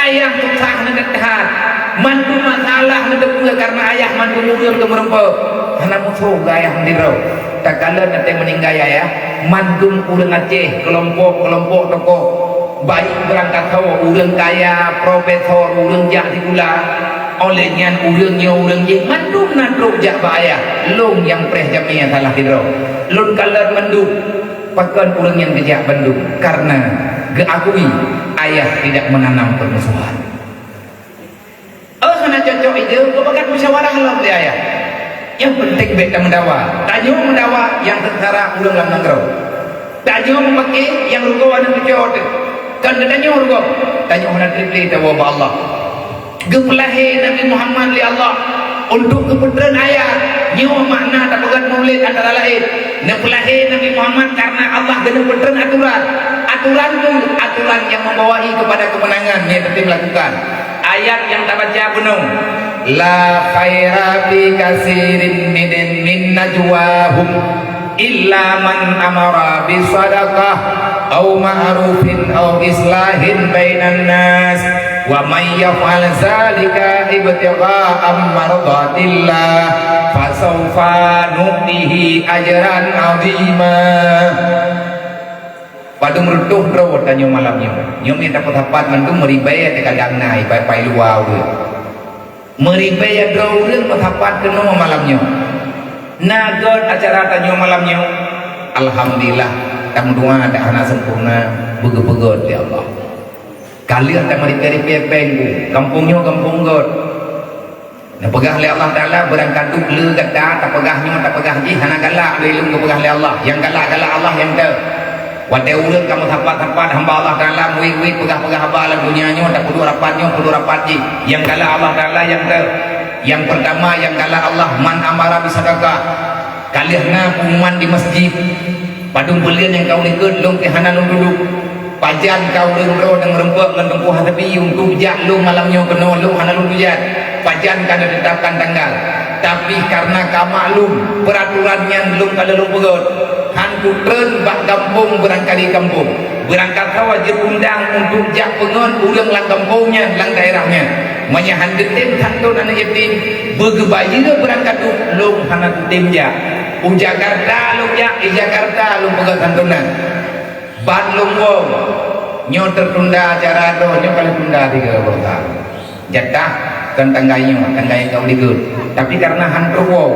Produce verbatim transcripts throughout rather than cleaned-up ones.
Ayah susah neudeungon that, mandum masalah neuteupeue kareuna ayah mandum ureuëng keu meureumpok. Hana musoh keu ayah sidroe. Takalon até meuninggai ayah, mandum ureuëng Aceh, keulompok-keulompok tokoh, baik beurangkat sawoe, ureuëng kaya, profesor, ureuëng jak sikula, óh lheueh nyan ureuëng nyoe ureuëng jéh, mandum na trok jak bak ayah. Lôn nyang preh jamé salah sidroe. Lôn kalon mandum. Pakon ureuëng nyang geujak bandum? Kareuna geuakui ayah tidak menanam permusuhan. Oh, hana cocok ide, geupeugah musyawarah lom lé ayah. Nyang penting bék tameudawa. Tanyoe meudawa nyang seungsara ureuëng lam nanggroe. Tanyoe meupaké nyang rugoe aneuk cucoe teuh. Kon geutanyoe rugoe, tanyoe hana treb lé tawoe bak Allah. Geupeulahé Nabi Muhammad lé Allah untuk geupeutreun ayat. Nyoe makna tapeugah maulid antara laén. Neupeulahé Nabi Muhammad kareuna Allah geuneuk peutreun aturan. Aturan tu aturan nyang membawai kepada kemenangan nyang teutim lakukan. Ayat nyang tabaca bunoe, "La khaira fi katsirin min, min najwahum illa man amara bi shadaqah au ma'rufin au islahin bainan nas, wa may yaf'al dzalika ibtigha'a mardatillah, fasaufa nu'tihi ajran 'azima." Padum reutôh droe tanyoe malam nyoe. Nyoe mita peusapat mandum meuribée teuka gangna ipai-pai luwa ureuëng. Meuribée droe ureuëng meusapat keunoe malam nyoe. Na gét acara tanyoe malam nyoe. Alhamdulillah, tameudoa dak hana sempurna, beugeupeugét lé Allah. Ka lheueh tameuribée-ribée péng bu, gampông nyoe gampông gét. Neupeugah lé Allah Taala, beurangkat duek le gata, tapeugah nyoe, tapeugah jih, hana galak lé lôn geupeugah lé Allah. Nyang galak-galak Allah nyang teu. Watée ureuëng ka meusapat-sapat hamba Allah Taala, muwit-muwit peugah-peugah haba lam donya nyoe, tapeuduek rapat nyoe, peuduek rapat jih. Nyang galak Allah Taala nyang teu. Nyang peurtama nyang galak Allah, man amara bisadaqah. Ka lheueh na pengumuman di masjid, padum buleuen nyang ka ulikot lôn pih hana lôn duduek. Pajan ka ureuëng droe nyang reumpok ngon Teungku Hasbi untuk jak lôn malam nyoe keunoe lôn hana lôn tujan. Pajan ka neutetapkan tanggal. Tapi kareuna ka maklum, peuraturan nyan lôn ka lheueh lôn peugét. Han kutreun bak gampông beurangkali gampông. Beurangkat sawa jeuet undang untuk jak peungon ureuëng lam gampông nyan, lam daerah nyan. Meunyo han geutem santon aneuk yatim, beugeubayeue beurangkat duek lôn hana kutem jak. U Jakarta lôn jak, i Jakarta lôn peugét santonan. Ban lôn woe, nyoe teutunda acara droe, nyoe ka lheueh tunda tiga boh thon. Jatah kon tanggai nyoe, tanggai ka ulikot. Tapi kareuna han trok woe,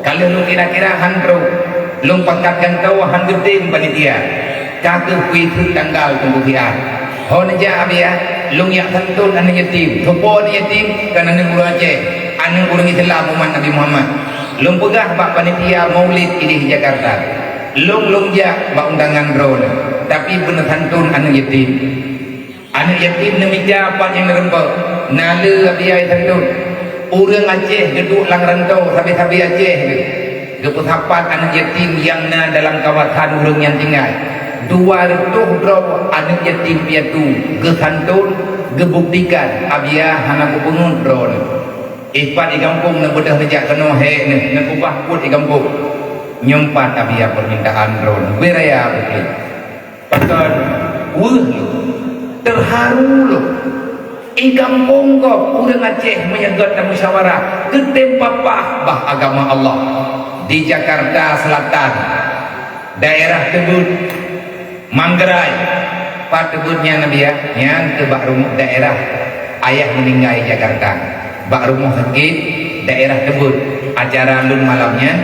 ka lheueh lôn kira-kira han trok, lôn pakat gantoe han geutem panitia. Ka keuh kuiseuk tanggal teungku siat. Ho neujak Abia, lôn jak santon aneuk yatim. Soe po aneuk yatim? Kan aneuk ureuëng Aceh, aneuk ureuëng Islam umat Nabi Muhammad. Lôn peugah bak panitia maulid idéh Jakarta. Lôn, lôn jak bak undangan droeneuh, tapi beuneusanton aneuk yatim. Aneuk yatim neumita pat nyang neureumpok, na le Abia santon. Ureuëng Aceh geuduek lam rantau sabe-sabe Aceh geuh. Geupeusapat aneuk yatim nyang na dalam kawasan ureuëng nyan tinggai. Dua reutôh droe aneuk yatim piatu geusanton, geubuktikan Abia hana geupeungeut droeneuh. Ipat i gampông neubeudôh neujak keunoe hék neuh, neukubah peuet i gampông. Nyoe pat Abia peurmintaan droeneuh, beu raya bukli. Pakon weueh lôn, teuharu lôn. I gampông gob ureuëng Aceh meunyo gét tamusyawarah, geutem papah bah agama Allah. Di Jakarta Selatan, daerah Tebet, Manggarai, pat Tebet nyan Abia, nyan keuh bak rumoh daerah ayah meuninggai Jakarta. Bak rumoh sakét daerah Tebet, acara lôn malam nyan,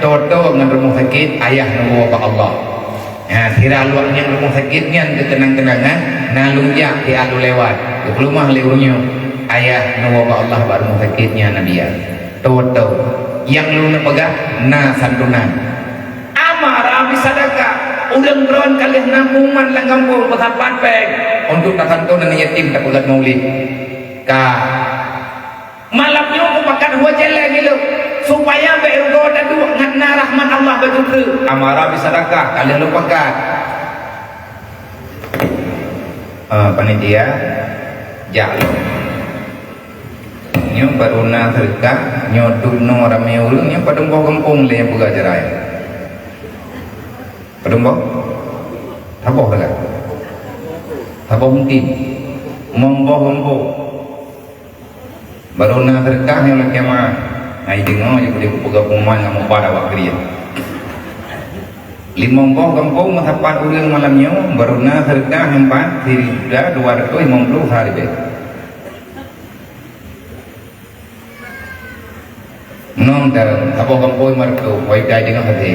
toe-toe ngon rumoh sakét ayah neuwoe bak Allah. Ha, sira luwah nyang rumoh sakét nyan keu keunang-keunangan, na lôn jak siat lôn lewat. Geupeuleumah lé ureuëng nyoe, ayah neuwoe bak Allah bak rumoh sakét nyan Abia. Toe-toe. Nyang lôn neupeugah na santunan. Amara bisadaqah. Ureuëng droen ka lheueh na pengumuman lam gampông peusapat péng untuk tasanton aneuk yatim tapeugét maulid. Ka. Malam nyoe mupakat hue céléng ilée, supaya bék rugoe taduek ngat na rahmat Allah bak dutra. Amara bisadaqah, ka lheueh lôn pakat. Ah, panitia, jak lom. Nyoe baru na seudeukah, nyoe dum noe ramé ureuëng, nyoe padum boh gampông lé nyang peugah jarai. Padum boh? Saboh sagai? Saboh mungkin. Limong boh gampông. Barô na seudeukah nyoe lakée meu'ah. Hai deungoe, jeuet kupeugah peungumuman ngon mupat awak keu dia. Limong boh gampông meusapat ureuëng malam nyoe, barô na seudeukah nyoe pat sijuta dua ratus limong ploh siribée. Ngon dan saboh gampông mareutoh, wai dai deungoe hase.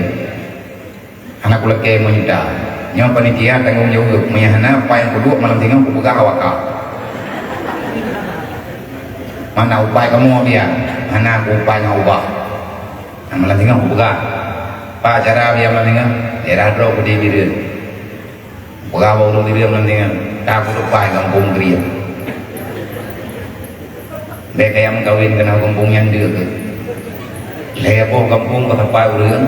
Hana kulakée meunyeue. Nyoe panitia tanggong jaweueb, meunyo hana, apa nyang kuduek malam singoh kupeugah awak ka. Mana upai kamoe biar, hana kuupai ngon ubah. Nah, malam singoh kupeugah. Apa cara biar malam singoh? Daerah droe kudeh bireuen. Peugah bak ureuëng bireuen malam singoh. Ka kutupai gampông Krieng. Bék kayang meukawen keunan gampông nyan deuk. Lhée boh gampông ka sapai ureuëng.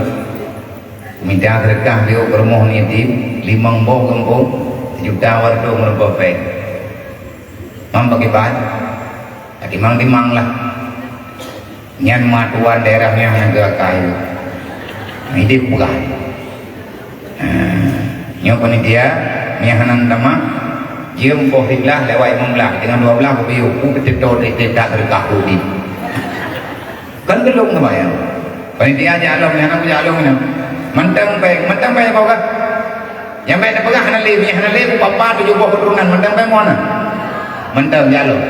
Mita seudeukah jeuet keu rumoh yatim, limong boh gampông, sijuta dua ratus meureumpok péng. Mam bagi ban, timang-timang lah. Nyan ma tuan daerah nyan nyang geuakai. Ideh peugah. Ha, nyoe panitia, nyan hana tamah, jeuem boh siblaih lewat limong blaih, deungon dua blaih beubiôh, ku beuteuto teuka seudeukah udeb. Kan geulong seumayang. Panitia jak lom, nyang hana kujak lom nyan. Mantong péng, mantong péng apa kah? Nyang bék tapeugah hana lé, nyang hana lé, papa tujoh boh keuturonan, mantong péng meunan. Mantong jak lom.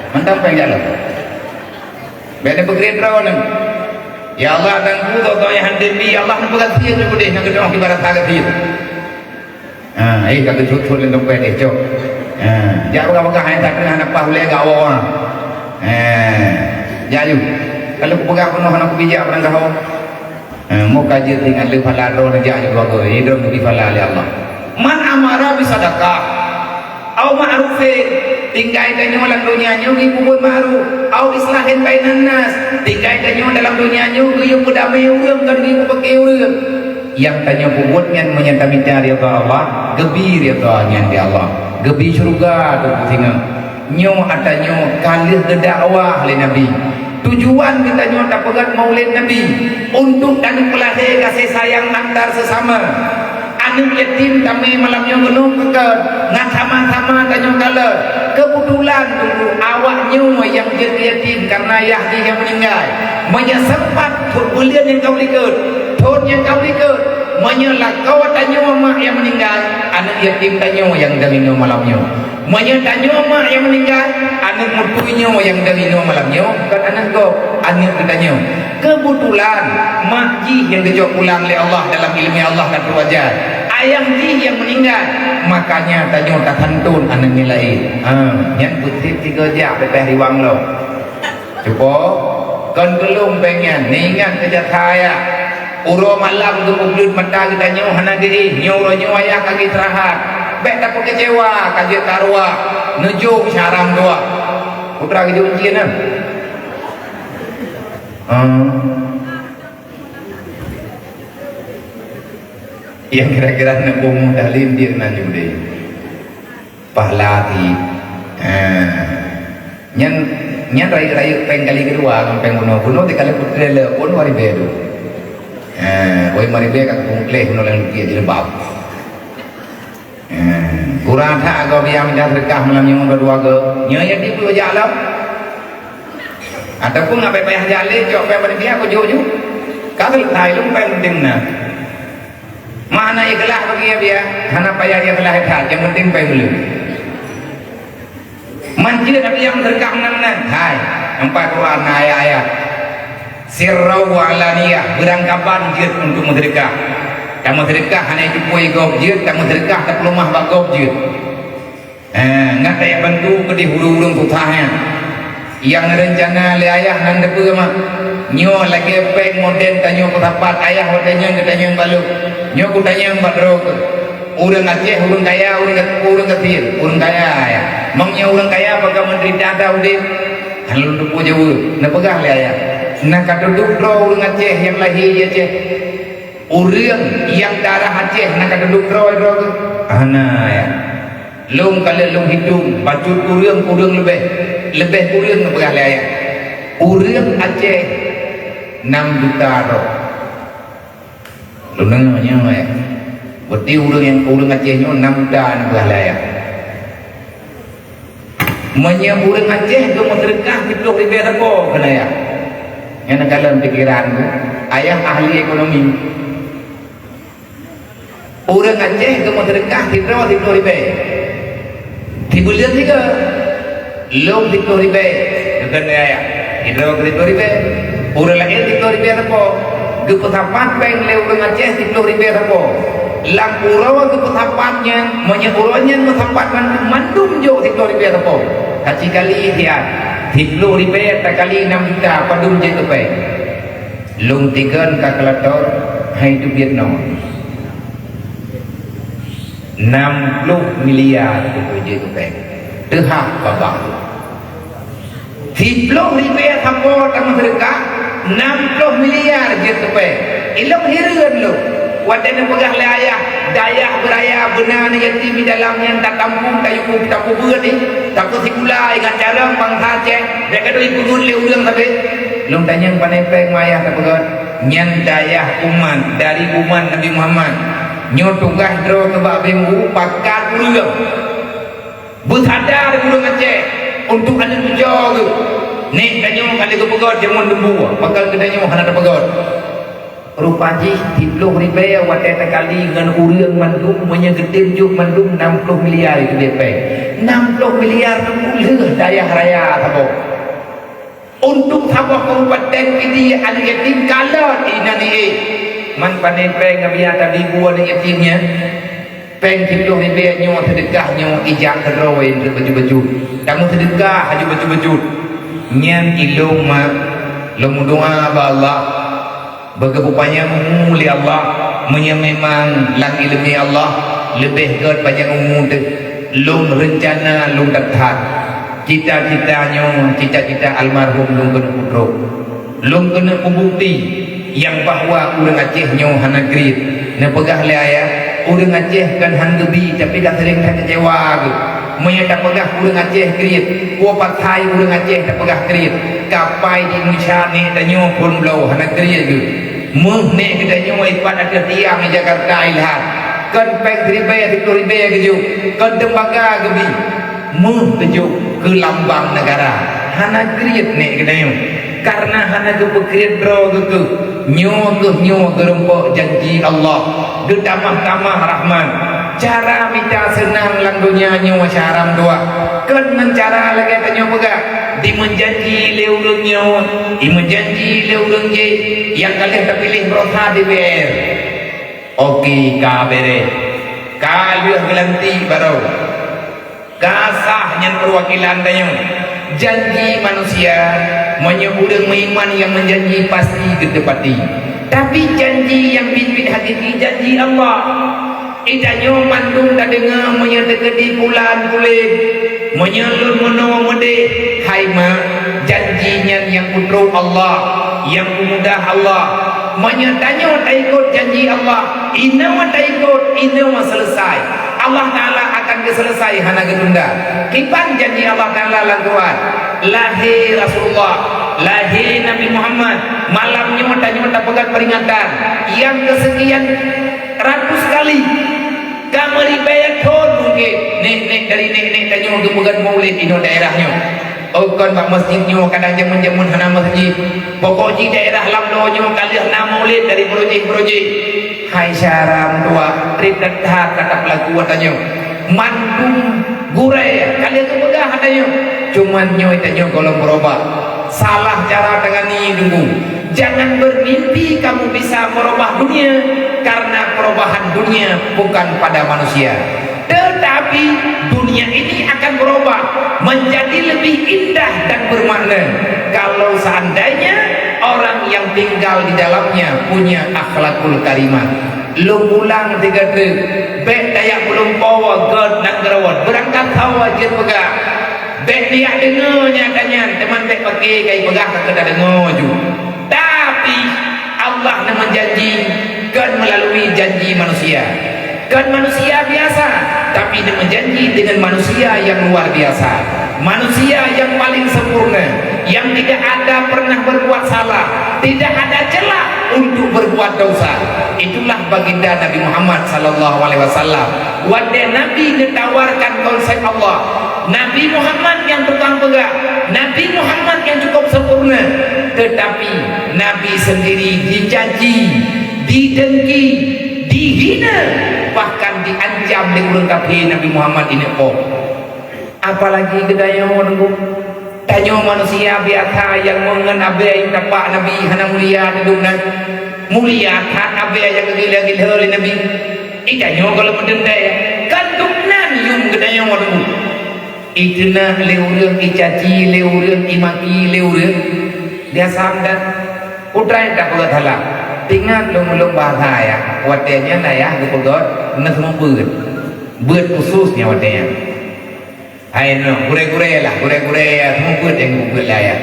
Mantong péng jak lom. Bék tapeugah droe nyan. Ya Allah, dan ku, toh, toh, nyang hana lé, ya Allah, neupeugah sie keu udeb, nyang keudroe ibarat sagai sie. Ha, eh, ka geuthot-thot lé dompet, eh, cok. Ha, jak peugah-peugah, hai, takheun hana paih ulée gak awak-awak. Ha, jak aju. Kalau kupeugah peunoh hana kubijak barang gaho. Ha, mo ka jeuet ringan lé phala droe neujak aju dua goe. Eh, droe neubri phala lé Allah. Man amara bi sadaqah au ma'rufin, tinggai tanyoe lam donya nyoe geupeubeuet ma'ruf, au islahin bainan nas, tinggai tanyoe dalam donya nyoe geuyue peudamé ureuëng, kon geuyue peupeuké ureuëng. Nyang tanyoe peubuet nyan meunyoe tamita ridha Allah, geubi ridha nyan di Allah, geubi syeuruga teungku singoh. Nyoe ata nyoe ka lheueh geudakwah lé Nabi. Tujuan geutanyoe tapeugöt Maulid Nabi untuk tanyoe peulahé gaséh sayang antar seusama. Aneuëk yatim tamé malam nyoe geunoe keukön, ngat sama-sama tanyoe kalön. Keubeutulan teungku awak nyoe nyang jeuet yatim kareuna yah jih nyang meuninggai. Meunyoe sempat, thon buleuen nyang ka u likot, thon nyang ka u likot, meunyoe lakoe tanyoe mak nyang meuninggai, aneuëk yatim tanyoe nyang dang inoe malam nyoe. Meunyoe tanyoe mak nyang meuninggai, aneuëk mutu nyoe nyang dang inoe malam nyoe, kon aneuëk gob, aneuëk geutanyoe. Keubeutulan, mak jih nyang geucok pulang lé Allah dalam iéleumé Allah ka trok ajai. Ayah jih nyang meuninggai, makanya tanyoe tasantun aneuëk nyang laén. Ha, nyan peutrép tiga jak leubeh riwang lom. Cuba, kon keu lôn péng nyan, neuingat keu jasa ayah. Uroe malam geupeubleuet mata geutanyoe hana geuéh, nyoe uroe nyoe ayah ka geuistirahat. Bék tapeukeucewa, ka jeuet ka ruah, neujok syarang dua. Putra geujok ujian na. Hmm. Nyang kira-kira na boh mudah lindir na judé. Pahala ti. Ha. Nyan, nyan rayeuk-rayeuk péng kali keudua ngon péng bunoe. Bunoe teuka lheueh peutrép lé pun lima ribèe tu. Ha, wai lima ribèe ka kupeumukleh bunoe lam lukiek jilbab. Ha, kurang that agoe biang mita seudeukah malam nyoe dua-dua goe. Nyoe nyang tiep jak lom. Ataupun ngapai payah jak lé, cok péng panitia kujok ju. Ka seuleusai lom péng penting na. Makna ikhlas bagi ya, biar hana payah ikhlas that, yang penting pai dulu. Man jeuet tapi nyang seudeukah meunan-meunan. Hai, empat Quran na ayat-ayat. Sirra wa alaniyah, beurangkaban jeuet untuk meuseudeukah. Kamoe seudeukah hana jipui gob jeuet, kamoe seudeukah tapeuleumah bak gob jeuet. Eh, ngat tajak bantu keudeh ureuëng-ureuëng susah nyan. Nyang reuncana lé ayah nan teupeue mak. Nyoe lagée péng modern tanyoe peusapat ayah watée nyan geutanyong bak lôn. Nyoe kutanyong bak droe keuh. Ureuëng Aceh, ureuëng kaya, ureuëng gat-, ureuëng gasien, ureuëng kaya ayah. Mang nyoe ureuëng kaya pakon meudeurita that udeb? Hana lôn teupeue jaweueb. Neupeugah lé ayah, na ka teuduek droe ureuëng Aceh nyang lahé di Aceh. Ureuëng nyang darah Aceh na ka teuduek droe-droe keuh? Hana, ya. Lôn ka lheueh lôn hitong, bacut ureuëng, ureuëng leubeh, leubeh ureuëng neupeugah lé ayah. Ureuëng Aceh nam juta droe. Lôn deungoe nyoe, ya. Berarti ureuëng nyang, ureuëng Aceh nyoe nam juta neupeugah lé ayah. Meunyoe ureuëng Aceh geumeuseudeukah siploh ribée sapo keu ayah, nyan ka lam pikeran tu, ayah ahli ekonomi. Ureuëng Aceh geumeuseudeukah sidroe siploh ribée. Sibuleuen sigoe, lôn siploh ribée, kheun ayah. Sidroe keu siploh ribée, ureuëng laén siploh ribée sapo. Geupeusapat péng lé ureuëng Aceh siploh ribée sapo. Lam uroe geupeusapat nyan, meunyoe uroe nyan meusapat mandum, mandum jok siploh ribée sapo. Ka cikali siat, siploh ribée takali nam juta, padum jeuet keu péng. Lôn tigon kalkulator, hai teubiet nyoe. Nam ploh miliar teuh jeuet keu péng. Teuhah babah. Siploh ribée sapo tameuseudeukah, nam ploh miliar jeuet keu péng. Ilôn hireuen lôn. Watée neupeugah lé ayah, dayah beuraya beuna aneuk yatim di dalam nyan tatampung, tayue tapeubuet ni, tapeusikula ingat carông bansa Aceh, bék gadôh ipeugét lé ureuëng sabe. Lôn tanyong pane péng ma ayah tapeugét, nyan dayah umat, dari umat Nabi Muhammad. Nyoe tugaih droe keu bak beumu pakat ureuëng. Beusada ureuëng Aceh untuk aneuk cucoe geuh. Nek tanyoe ka lheueh geupeugét jameun lembu, pakon geutanyoe hana tapeugét. Rupa jih siploh ribée watée takali ngon ureuëng mandum, meunyoe geutem jok mandum nam ploh miliar itu dia péng. Nam ploh miliar tu lheueh dayah raya saboh. Untuk saboh kabupaten Pidie aneuk yatim kalon inan ié. Man pane péng ngon biaya tabi bu aneuk yatim nyan. Péng siploh ribée nyoe seudeukah nyoe ijak keudroe untuk bacut-bacut. Tameuseudeukah haju bacut-bacut. Nyan ilôn mak, lôn meudoá bak Allah. Beugeupeupanjang umu lé Allah, meunyoe memang lam iéleumé Allah leubeh gét panjang umu teuh, lôn reuncana lôn that-that. Cita-cita nyoe, cita-cita almarhum lôn keuneuk peutrok. Lôn keuneuk peubukti nyang bahwa ureuëng Aceh nyoe hana kriet. Neupeugah lé ayah, ureuëng Aceh kon han geubi, tapi ka seuréng that keucewa geuh. Meunyoe tapeugah ureuëng Aceh kriet, peue pasai ureuëng Aceh tapeugah kriet? Kapai di Indonesia nek tanyoe phon bloe hana kriet geuh. Méuh nek geutanyoe ipat ateueh tiang di Jakarta ilhat. Kon péng siribée siploh ribée geujok, kon teumbaga geubi. Méuh teujok keu lambang neugara. Hana kriet nek geutanyoe. Kareuna hana geupeukriet droe geuh keuh. Nyoe keuh nyoe geurumpok janji Allah. Geutamah-tamah Rahman. Cara mita seunang lam donya nyoe syaram dua. Kon ngon cara lagée tanyoe peugah. Dimeujanji lé ureuëng nyoe, dimeujanji lé ureuëng jéh, nyang ka lheueh tapiléh beurasa D P R. Oke, ka béréh. Ka lheueh geulantik baroe. Ka sah nyan peuwakilan tanyoe. Janji manusia, meunyoe ureuëng meuiman nyang meujanji pasti geuteupati. Tapi janji nyang biet-biet hakiki janji Allah. Geutanyoe mandum tadeungoe meunyoe teukeudi pulan puléh, meunyoe lôn meunoe meudeh, hai mak, janji nyan nyang peutrok Allah, nyang peumudah Allah. Meunyoe tanyoe taikot janji Allah, inoe taikot, inoe seuleusai. Allah Ta'ala akan geuseuleusai hana geutunda. Kiban janji Allah Ta'ala lam Quran? Lahé Rasulullah, lahé Nabi Muhammad, malam nyoe tanyoe tapeugah peuringatan nyang keuseukian ratus kali. Ka meuribée thon mungken nek-nek dari nek-nek tanyoe geupeugét maulid inoe daerah nyoe. Oh kon bak masjid nyoe kadang jameun-jameun hana masjid. Pokok jih daerah lam droe nyoe ka lheueh na maulid dari projek-projek. Hai syara meutuah, treb that-that ka tapeulaku ata nyoe. Mandum gurée ka lheueh geupeugah ata nyoe. Cuman nyoe tanyoe gohlom beurubah. Salah cara tangani deungon. Jangan bermimpi kamu bisa merubah dunia, karena perubahan dunia bukan pada manusia. Tetapi dunia ini akan berubah menjadi lebih indah dan bermakna kalau seandainya orang yang tinggal di dalamnya punya akhlakul karimah. Lôn ulang tiga treuk, bék tajak meulumpoe gét nanggroe, beurangkat sawa jeuet peugah. Bék neujak deungoe nyang ka nyan, teuma bék paké ka ipeugah ka keuneuk deungoe ju. Tapi, Allah neumeujanji kon meulalui janji manusia. Kon manusia biasa, tapi neumeujanji deungon manusia nyang luar biasa. Manusia nyang paléng sempurna, nyang tidak ada pernah berbuat salah, tidak ada celah untuk berbuat dosa. Itulah baginda Nabi Muhammad sallallahu alaihi wasallam. Watée Nabi neutawarkan konsep Allah, Nabi Muhammad nyang tukang peugah, Nabi Muhammad nyang cukup sempurna, teutapi Nabi sendiri dicaci, didengki, dihina, bahkan diancam lé ureuëng kafé Nabi Muhammad ineuk poh. Apalagi geutanyoe, Teungku. Tanyoe manusia biasa nyang meungon abée tapak Nabi hana mulia di dum nan. Mulia that abée nyang geugila-gila lé Nabi. Itanyoe gohlom meuteuntée, kan dum nan yum geutanyoe, Teungku. Iteunah lé ureuëng, icaci lé ureuëng, imaki lé ureuëng. Biasa meunan. Putra nyang tapeugah salah. Ingat lôn-lôn bahasa ya. Watée nyan ayah geupeugöt, na seumeubeuet. Beuet khusus nyan watée nyan. Hai nyoe, gurée-gurée lah, gurée-gurée ya, seumeubeuet nyang geupeugöt lé ayah.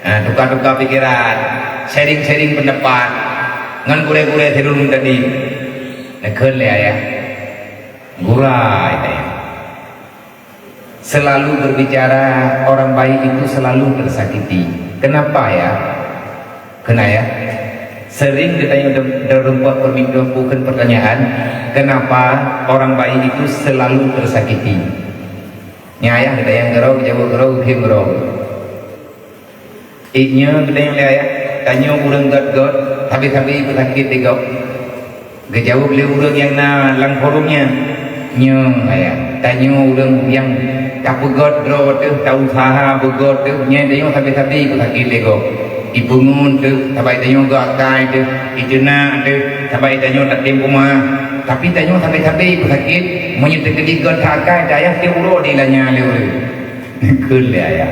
Ha, tuka-tuka pikeran, sharing-sharing peundapat ngon gurée-gurée sidroe tadi. Neukheun lé ayah. Gura, ayah. Selalu berbicara orang baik itu selalu tersakiti. Kenapa ya? Kheun ayah, sering geutanyoe de-, deureumpok peumintoe bukon pertanyaan, kenapa orang baik itu selalu tersakiti? Nyan ayah geutanyoe keudroe, geujaweueb keudroe, geukheun keudroe. Ék nyoe geutanyoe lé ayah, tanyoe ureuëng göt-göt, sabe-sabe peusakét lé gob. Geujaweueb lé ureuëng nyang na lam forum nyan, "Nyoe, ayah, tanyoe ureuëng nyang tapeugöt droe teuh, tausaha beugöt teuh, nyan tanyoe sabe-sabe peusakét lé gob. Ipeungon teuh, sabai tanyoe geuakai teuh, iteunak teuh, sabai tanyoe tatem peumah. Tapi tanyoe sabe-sabe peusakét, meunyoe teukeudi göt that akai, ayah tiep uroe dilanya lé ureuëng." Kheun lé ayah.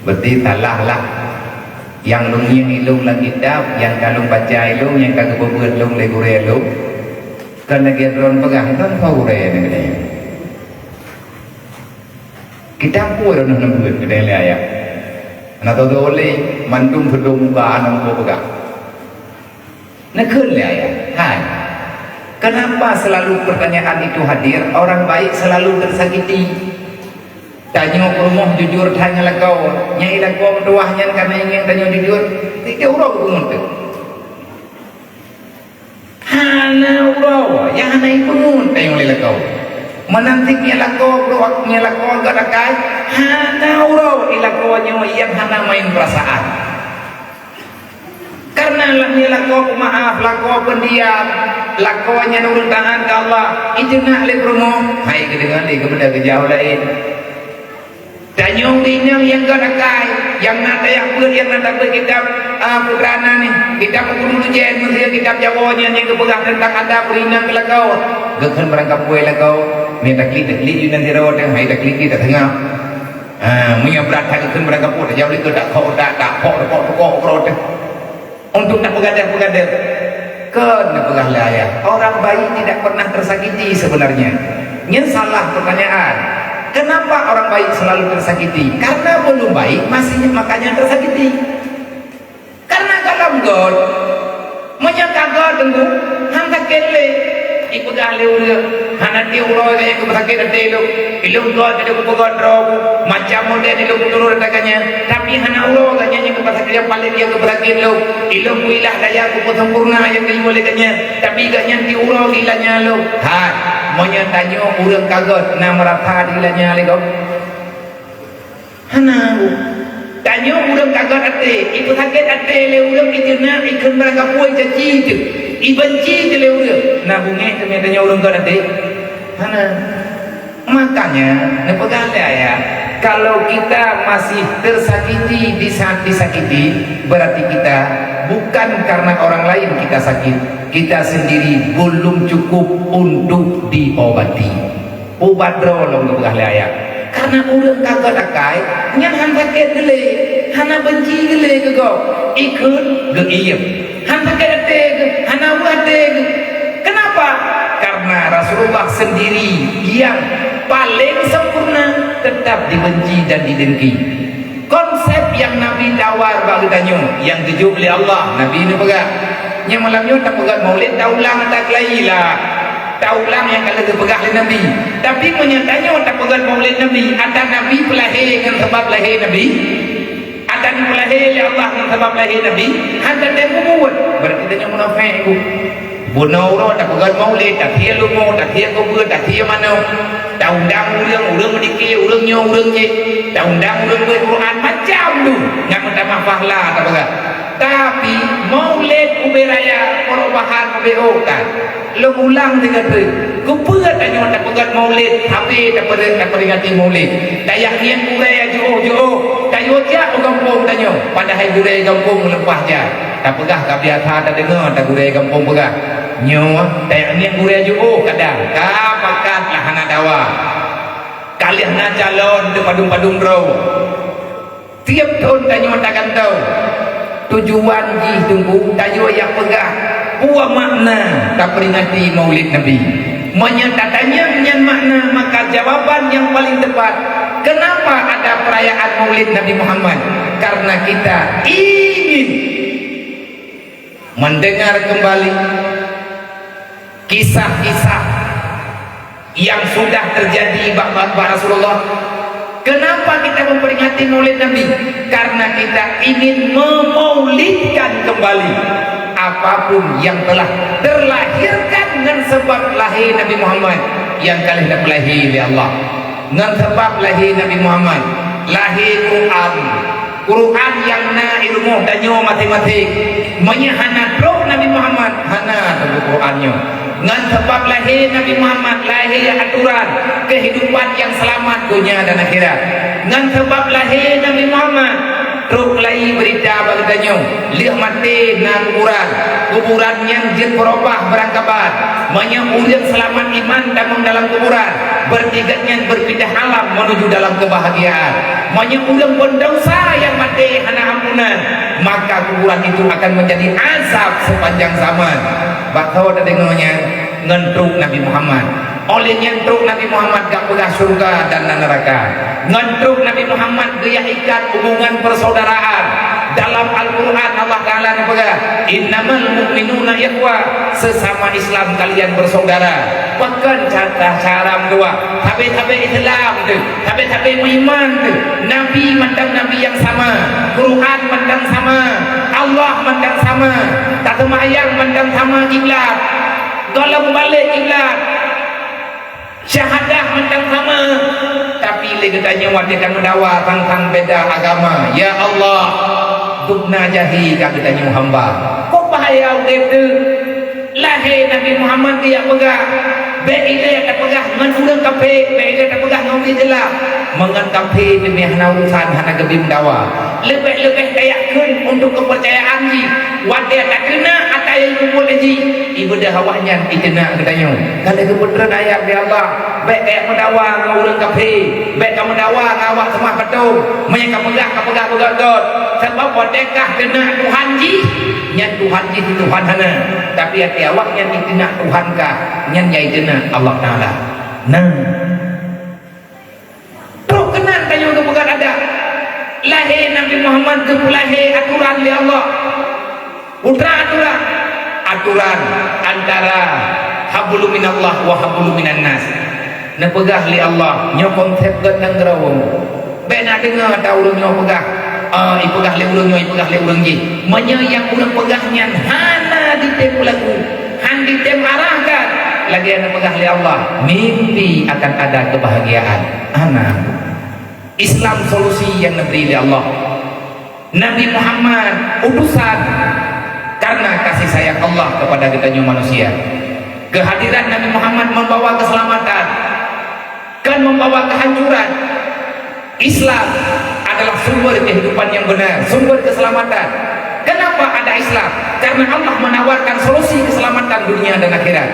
Berarti salah lah. Nyang lôn ngieng ilôn lam kitab, nyang ka lôn baca ilôn, nyang ka geupeubuet lôn lé gurée lôn, kon lagée droen peugah, kon soe gurée nyan geutanyoe. Kitab peue droeneueh neubeuet geutanyoe lé ayah. Hana teuga olé, mandum seudong muka hana muphom peugah. Neukheun lé ayah, hai, kenapa selalu pertanyaan itu hadir, orang baik selalu tersakiti? Tanyoe peurumoh jujur that ngon lakoe, nyang ilakoe meutuwah nyan kareuna ingieng tanyoe jujur, tiep uroe geupeungon teuh. Hana uroe nyang hana ipeungon tanyoe lé lakoe. Meunan cit nyang lakoe, nyang lakoe göt akai, hana uroe ilakoe nyoe nyang hana main peurasaan. Kareuna lam nyan lakoe peumaaf, lakoe peundiam, lakoe nyan ureuëng taát keu Allah, iteunak lé peurumoh, hai geudeungoe lé geubeudôh geujak u laén. Tanyoe ureuëng inong nyang göt akai, nyang na tajak beuet, nyang na tabeuet kitab, a, putra na nih, kitab Usulul Ujen, meuseu kitab Jawoe nyan nyang geupeugah teuntang adab ureuëng inong keu lakoe. Geukheun barangkapeue lakoe, meutaklik-taklik inan sidroe teuh, hai taklik di teungoh. Ha, meunyoe brat that geukheun barangkapeue, tajak lé keu takhok, ta-, takhok, takhok, takhok, takhok teuh. Untuk tapeugadang-peugadang. Kon neupeugah lé ayah, orang baik tidak pernah tersakiti sebenarnya. Nyan salah pertanyaan. Kenapa orang baik selalu tersakiti? Karena belum baik, masih makanya tersakiti. Karena gohlom göt, meunyoe ka göt teungku, han sakét lé. Ipeugah lé ureuëng, hana tiep uroe gata nyang keupeusakét até lôn. Ilôn göt, ilôn kupeugöt droe, macam model ilôn kuturot ata gata nyan, tapi hana uroe gata nyang keupeusakét, nyang paleng nyang keupeusakét lôn. Ilôn kuilah daya kupeusempurna nyang geuyue lé gata nyan, tapi gata nyan tiep uroe geulanya lôn. Hai, meunyoe tanyoe ureuëng ka göt na meurasa dilanya lé gob? Hana. Tanyoe ureuëng ka göt até, ipeusakét até lé ureuëng, iteunak, ikheun barangkapeue, icaci teuh, ibenci teuh lé ureuëng. Na beungéh teuma tanyoe ureuëng göt até? Hana. Makanya, neupeugah lé ayah, kalau kita masih tersakiti di saat disakiti, berarti kita bukan karena orang lain kita sakit, kita sendiri belum cukup untuk diobati. Ubat droe lom geupeugah lé ayah. Kareuna ureuëng ka göt akai, nyan han sakét geulé, hana benci geulé keu gob. Ikheun geuiem. Han sakét até geuh, hana weueh até geuh. Kenapa? Karena Rasulullah sendiri yang paling sempurna tetap dibenci dan didengki. Konsep nyang Nabi tawar bak geutanyoe, nyang geujok lé Allah, Nabi neupeugah, nyang malam nyoe tapeugöt maulid taulang ata keulayi lah. Taulang nyang ka lheueh geupeugah lé Nabi. Tapi meunyoe tanyoe tapeugöt maulid Nabi, ata Nabi peulahé ngon sabab lahé Nabi? Ata neupeulahé lé Allah ngon sabab lahé Nabi? Han tatem peubuet, berarti tanyoe munafék, Bu. Bunoe uroe tapeugöt maulid, tathie leumo, tathie keubeue, tathie manök, taundang ureuëng, ureuëng meudike, ureuëng nyoe, ureuëng jéh, taundang ureuëng beuet Quran, macam tu nyang meutamah pahala tapeugah. Tapi maulid ubé raya, perubahan ubé ôk tan. Lôn ulang sigoe teuk, keupeue tanyoe tapeugöt maulid, tapi tapeureuet taperingati maulid? Tajak ngieng gurée jiôh-jiôh, tayue jak u gampông tanyoe, padahai gurée gampông leupah jak. Tapeugah ka biasa tadeungoe ta gurée gampông peugah. Nyoe tajak ngieng gurée jiôh kadang, ka pakat lah hana dawa. Ka lheueh na calon teupadum-padum droe. Tieb thon tanyoe tagantoe. Tujuan jih teungku, tanyoe jak peugah peue makna taperingati Maulid Nabi. Meunyoe tatanyong nyan makna, maka jawaban nyang paleng teupat, kenapa ada perayaan Maulid Nabi Muhammad? Karena kita ingin mendengar kembali kisah-kisah yang sudah terjadi bak, bak, bak Rasulullah. Kenapa kita memperingati Maulid Nabi? Karena kita ingin memaulidkan kembali apapun yang telah terlahirkan ngon sebab lahé Nabi Muhammad nyang ka lheueh tapeulahé lé Allah. Ngon sebab lahé Nabi Muhammad, lahé Quran. Quran nyang na i rumoh tanyoe maséng-maséng. Meunyoe hana trok Nabi Muhammad, hana teupeu Quran nyoe. Ngon sabab lahé Nabi Muhammad, lahé atoran keuhidupan nyang seulamat donya dan akhirat. Ngon sabab lahé Nabi Muhammad, trok laju beurita bak geutanyoe, lheueh maté na kuburan. Kuburan nyan jeuet peureubah beurangkaban. Meunyoe ureuëng seulamat iman tamong dalam kuburan, berarti gobnyan beupindah alam menuju dalam keubahgiaan. Meunyoe ureuëng beudesya nyang maté hana ampunan, maka kuburan itu akan menjadi azab sepanjang zaman. Bak soe tadeungoe nyan? Ngon trok Nabi Muhammad. Óh lheueh nyan trok Nabi Muhammad geupeugah syeuruga dan neuraka. Ngon trok Nabi Muhammad geujak ikat hubungan persaudaraan. Dalam Al-Quran Allah Ta'ala neupeugah, "Innamal mu'minuna ikhwa, sesama Islam kalian bersaudara." Pakon cara, cara meutuah? Sabe-sabe Islam tu, sabe-sabe meuiman tu. Nabi mantong Nabi nyang sama, Quran mantong sama, Allah mantong sama, taseumayang mantong sama kiblat, gohlom balek kiblat. Syahadah mantong sama, tapi lé geutanyoe watée tameudawa teuntang beda agama, "Ya Allah, dubna jahi ka geutanyoe hamba." Kok bahaya udeb teuh? Lahé Nabi Muhammad geujak peugah, bék ilée tapeugah ngon ureuëng kafé, bék ilée tapeugah ngon ureuëng Islam. Meungon kafé teumé hana urusan, hana geubri meudawa. Leubeh-leubeh tajak kheun untuk keupeurcayaan jih. Watée takeuneuk ata nyang peubuet lé jih, ibadah awaknyan iteunak geutanyoe. Ka lheueh geupeutreun ayat lé Allah, bék kajak meudawa ngon ureuëng kafé, bék kameudawa ngon awak seumah patong. Meunyoe kapeugah, kapeugah beugöt-göt, sabab watée kah teunak Tuhan jih, nyan Tuhan jih Tuhan hana. Tapi até awaknyan iteunak Tuhan kah, nyan nyang iteunak Allah Taala. Nah, trok keunan tanyoe geupeugöt adat. Lahé Nabi Muhammad geupeulahé atoran lé Allah. Putra atoran, atoran antara hablum minallah wa hablum minannas. Neupeugah lé Allah, nyoe konsep geutanyoe. Bék na deungoe ata ureuëng nyoe peugah, ah, ipeugah lé ureuëng nyoe, ipeugah lé ureuëng jih. Meunyoe nyang ureuëng peugah nyan hana jitem peulaku, hana jitem arahkan, lagée neupeugah lé Allah, mimpi akan ada kebahagiaan. Hana. Islam solusi nyang neubri lé Allah. Nabi Muhammad utusan karena kasih sayang Allah kepada geutanyoe manusia. Kehadiran Nabi Muhammad membawa keselamatan, kan membawa kehancuran. Islam adalah sumber kehidupan yang benar, sumber keselamatan. Kenapa ada Islam? Karena Allah menawarkan solusi keselamatan dunia dan akhirat.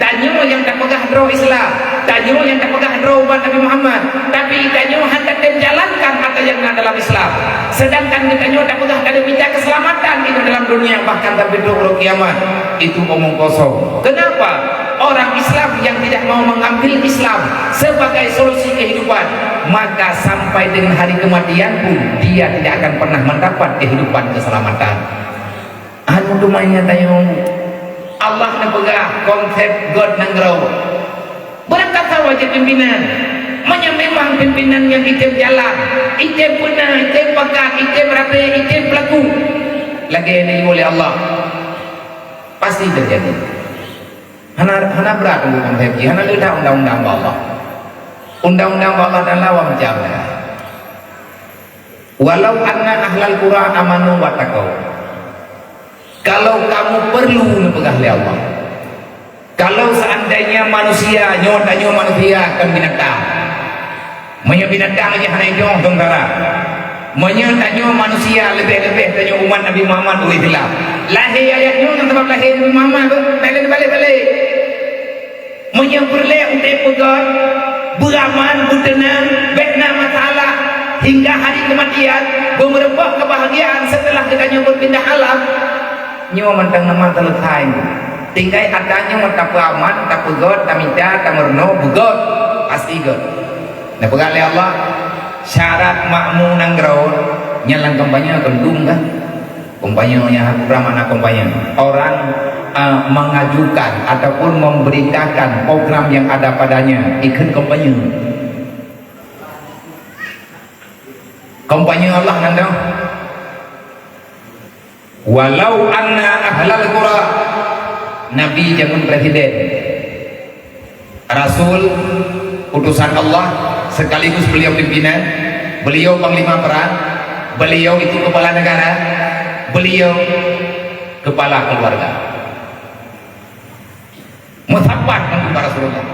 Tanyoe nyang tapeugah droe Islam, tanyoe nyang tapeugah droe umat Nabi Muhammad, tapi tanyoe hana tatem jalankan ata nyang na dalam Islam. Sedangkan geutanyoe tapeugah tatem mita keselamatan itu dalam dunia, bahkan sampai trok uroe kiamat. Itu omong kosong. Kenapa? Orang Islam yang tidak mau mengambil Islam sebagai solusi kehidupan, maka sampai dengan hari kematian pun dia tidak akan pernah mendapat kehidupan keselamatan. Anu teuma nyang tanyoe, Allah neupeugah konsep geutanyoe. Beurangkat sawa jeuet pimpinan. Meunyoe memang pimpinan nyang item jalan, item beuna, item pakat, item rapé, item peulaku, lagée neuyue lé Allah, pasti terjadi. Hana, hana brat untuk konsepsi, hana le that undang-undang bak Allah. Undang-undang bak Allah Taala macam mana? "Walau anna ahlal qura amanu wattaqau." Kalau kamu perlu, neupeugah lé Allah. Kalau seandainya manusia, nyoe tanyoe manusia kon binatang. Meunyoe binatang jih hana idong, seungsara. Meunyoe tanyoe manusia, leubeh-leubeh tanyoe umat Nabi Muhammad ureuëng Islam. Lahé ayat nyoe ngon sabab lahé Nabi Muhammad tu, tak lé balek-balek. Meunyoe peureulée udeb beugöt, beuraman, beuteunang, bék na masalah, hingga hari keumatian, beumeureumpok keubahgiaan seuteulah geutanyoe beupindah alam, nyoe mantong teuma seuleusoe. Tinggai atra nyoe tapeuaman, tapeugöt, tamita, tameurunoe, beugöt, pasti göt. Neupeugah lé Allah, syarat makmu nanggroe nyan lam kampanye keuntong kan? Kampanye nyan, apa makna kampanye? Orang, eh, mengajukan ataupun memberitakan program yang ada padanya, ikheun kampanye. Kampanye Allah nyan dong. "Walau anna ahlal qura," Nabi jameun presiden, rasul, utusan Allah, sekaligus beliau pimpinan, beliau panglima perang, beliau itu kepala negara, beliau kepala keluarga. Meusapat ngon Rasulullah.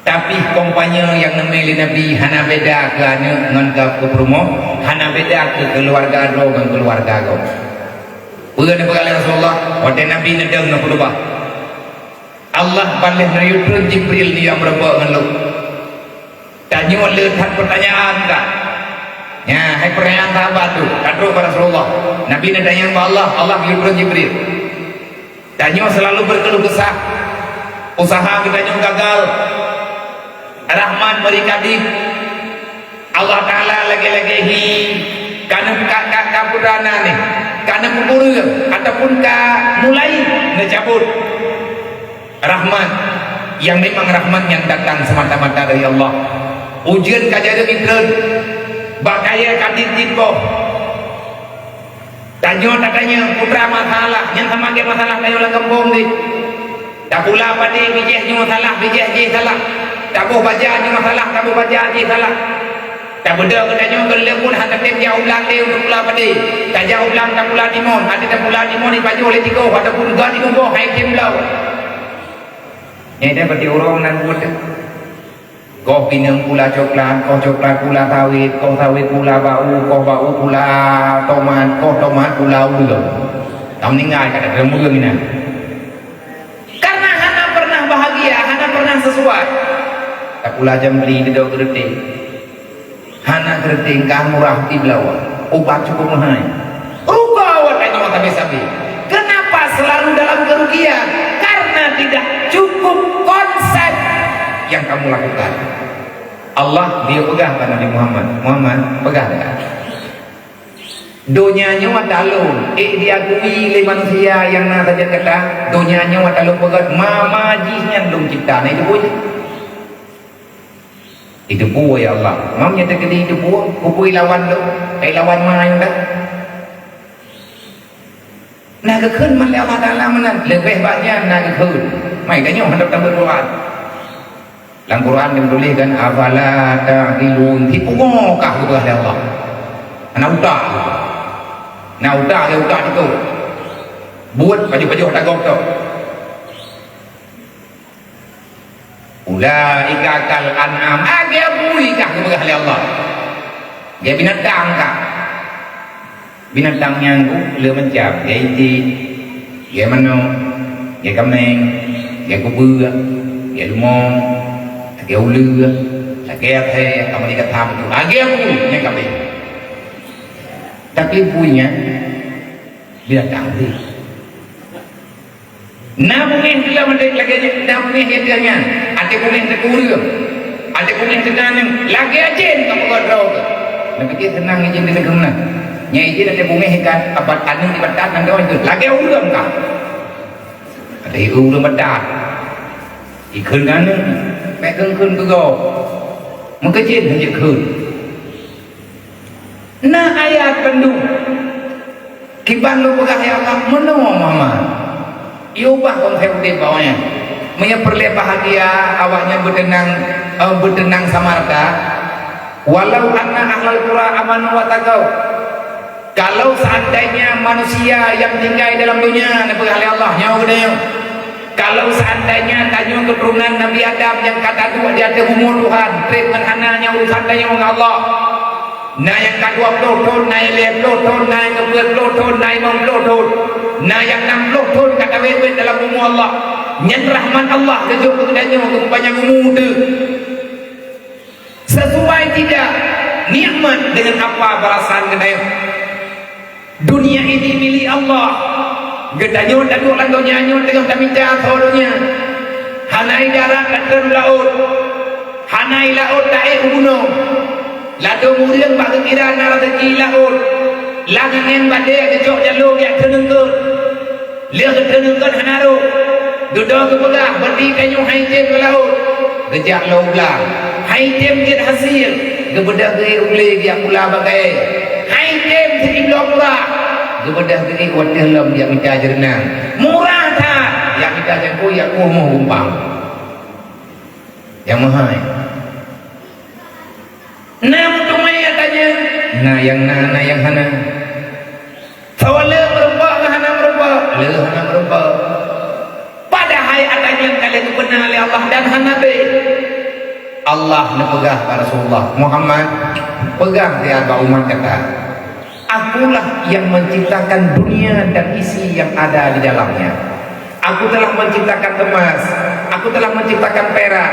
Tapi kampanye nyang neumé lé Nabi hana beda keu aneuëk ngon keu peurumoh, hana beda keu keuluwarga droe ngon keuluwarga gob. Peue neupeugah lé Rasulullah watée Nabi neudong neukhutubah? Allah ban lheueh neuyue treun Jibril neuyue meurumpok ngon lôn. Tanyoe le that peutanyaan ka. Nyan, hai peurtanyaan sahabat tu, ka trok bak Rasulullah. Nabi neutanyong bak Allah, Allah geuyue treun Jibril. Tanyoe seulalu beukeuluh keusah, usaha geutanyoe gagal. Rahman meuri kadeh. Allah Taala lagée-lagée hi ka neuka, ka, ka peudana nih, ka neupeukureueng ataupun ka mulai neucabot. Rahmat, nyang memang rahmat nyan datang semata-mata dari Allah. Ujeuen ka jareueng treun, bak kayée ka tieb-tieb boh. Tanyoe tatanyong, peue masalah, nyang sama lagée masalah tanyoe lam gampông deh. Tapula padé bijéh nyoe salah, bijéh jéh salah. Taboh baja nyoe salah, taboh baja jéh salah. Tabeudôh geutanyoe keu leumbut hana tem jak u blang lé untuk pula padé. Tajak u blang tapula timon, até tapula timon ipajoh lé tigoh ataupun gét imuboh hai tem bloe. Nyan dah berarti ureuëng nan buet. Koh pineung pula coklat, koh coklat pula sawét, koh sawét pula bau, koh bau pula tomat, koh tomat pula ureuëng. Ka meuninggai ka deuh ureuëng inan. Karena hana pernah bahagia, hana pernah sesuai. Tapula jambri didok geureuteng. Hana geureuteng ka murah di Belawan, ubat cukup meuhai. Rugoe awak tanyoe sabe-sabe. Kenapa selalu dalam kerugian? Karena tidak cukup konsep yang kamu lakukan. Allah dia peugah bak Nabi Muhammad, "Muhammad, peugah dah. Donya nyoe ata lôn, ék diakui lé manusia nyang na sajan gata, donya nyoe ata lôn peugét, ma-ma jih nyan lôn cipta." Na itu pun. Itu pun, ya Allah. Mam nyata keu itu pun, kupui lawan lôn, ai lawan ma nyang dah. Na geukheun man lé Allah Taala meunan, leubeh bak nyan na geukheun. Mai tanyoe hantom tabeuet Quran. Lam Quran geutuléh kan, "Afala ta'qilun?" Tipu ngo kah geupeugah lé Allah. Hana utak. Na utak lé utak tiku. Buet pajoh-pajoh tagob tu. "Ulaika kal an'am." Lagée bui kah geupeugah lé Allah. Lagée binatang kah. Binatang nyan ku le macam, lagée iték, lagée manok, lagée kaméng, lagée kubeue, lagée leumo, lagée uleue, lagée asée, kamoe di kata beutôi. Lagée bui nyan kabeh. Tapi bui nyan binatang deh. Na bungéh teulam até lagée nyan, na bungéh lagée nyan. Até bungéh teukureueng. Até bungéh teutaneueng. Lagée jén ka peugah droe. Neupike seunang ijin di leugeue meunan. Nyang ijin até bungéh ikan apat aneuëk di batat nan doh itu. Lagée ureuëng ka. Até ureuëng batat. Ikheun aneuëk. Mek kheun-kheun keu gob. Meukeujén hanjeuet kheun. Na ayat bandum. Kiban lôn peugah, ya Allah, meunoe mama. Iubah konsep udeb awaknyan. Meunyoe peureulée bahagia, awaknyan beuteunang, eh, beuteunang samarta. "Walau anna ahlal qura amanu wattaqau." Kalau seandainya manusia yang tinggai dalam dunia, neupeugah lé Allah, nyoe geutanyoe. Kalau seandainya tanyoe keuturonan Nabi Adam nyang ka taduek di ateueh bumoe Tuhan, treb ngon hana nyang urusan tanyoe ngon Allah. Na nyang ka dua ploh thon, na nyang lhée ploh thon, na nyang keupeuet ploh thon, na nyang limong ploh thon, na nyang nam ploh thon ka tawét-wét dalam bumoe Allah. Nyan rahmat Allah geujok keu geutanyoe keu peupanyang umu teuh. Sesuai tidak nikmat dengan apa balasan geutanyoe? Dunia ini milik Allah. Geutanyoe taduek lam donya nyoe teungoh tamita asoe donya. Hana i darat ka treun laôt. Hana i laôt taék u gunong. Ladôm ureuëng bak geukiran na raseuki laôt. Lam angén badée geucok jalô jak teuneungkot. Lheueh teuneukot hana rhot. Dudoe geupeugah, "Beuti tanyoe hai tem geulaôt." Geujak lom u blang. Hai tem jeuet hasil. Geubeudôh geuék ulée geujak pula bak kayée. Hai tem sibloe murah. Geubeudôh geuék watée lom jak mita jeureunang. Murah that. Jak mita cangkôi, jak kueh moh gumpang. Nyang meuhai. Na meuteumé ata nyan, na nyang na, na nyang hana. Sawa le meurumpok ngon hana meurumpok, le hana meurumpok. Padahai ata nyan ka lheueh geupeuna lé Allah dan hana beh. Allah neupeugah bak Rasulullah, "Muhammad, peugah siat bak umat gata, Akulah yang menciptakan dunia dan isi yang ada di dalamnya." Aku telah menciptakan emas, aku telah menciptakan perak,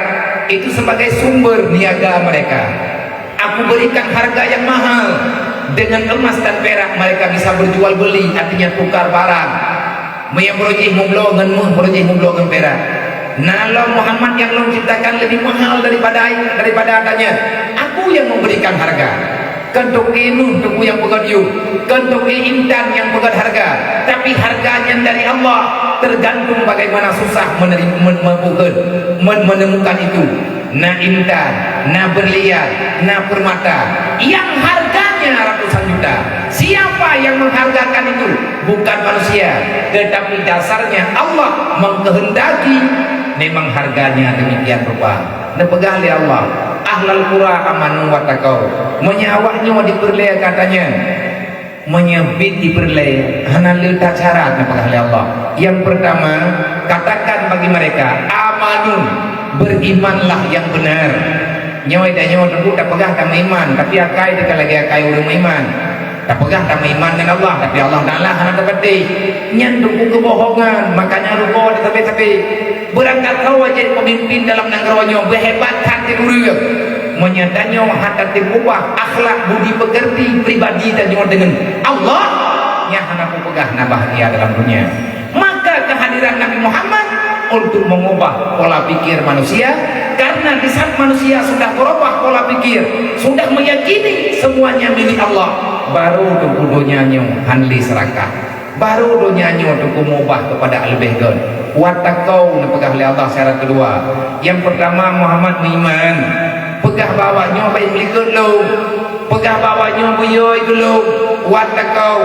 itu sebagai sumber niaga mereka. Aku berikan harga yang mahal, dengan emas dan perak mereka bisa berjual beli, artinya tukar barang. Meunyoe beurujih mubloe ngon méuh, beurujih mubloe ngon perak. Na lom Muhammad nyang lôn ciptakan lebih mahal daripada, daripada ata nyan. Aku yang memberikan harga. Kon toke méuh teungku nyang peugét yum, kon toke intan nyang peugét harga, tapi harga nyan dari Allah, tergantung bagaimana susah meneri-, men-, men-, men-, menemukan itu. Na intan, na berlian, na permata, yang harganya ratusan juta. Siapa yang menghargakan itu? Bukan manusia, tetapi dasarnya Allah mengkehendaki, memang harganya demikian rupa. Neupeugah lé Allah, "Ahlal qura amanu wattaqau." Meunyoe awaknyoe dipeureulée keu ata nyan, meunyoe biet dipeureulée, hana le that syarat, neupeugah lé Allah. Yang pertama, katakan bagi mereka, "Amanu," berimanlah yang benar. Nyoe tanyoe teungku tapeugah tameuiman, tapi akai teuka lagée akai ureuëng meuiman. Tapeugah tameuiman ngon Allah, tapi Allah Taala hana teupatéh. Nyan teungku keubohongan, makanya rugoe di sabe-sabe. Beurangkat droe jeuet peumimpin dalam nanggroe nyoe, beuhebat that jeuet ureuëng. Meunyoe tanyoe hana tatem ubah akhlak, budi pekerti, pribadi tanyoe deungon Allah, nyan hana kupeugah na bahagia dalam dunia. Maka kehadiran Nabi Muhammad untuk mengubah pola pikir manusia, karena di saat manusia sudah berubah pola pikir, sudah meyakini semuanya milik Allah, baru teungku donya nyoe han lé serakah. Baru donya nyoe teungku mengubah kepada lebih göt. Wattaqau neupeugah lé Allah syarat kedua. Yang pertama, Muhammad meuiman. Peugah bak awaknyoe bék meulikot lom. Peugah bak awaknyoe beuyôi geulom, wattaqau,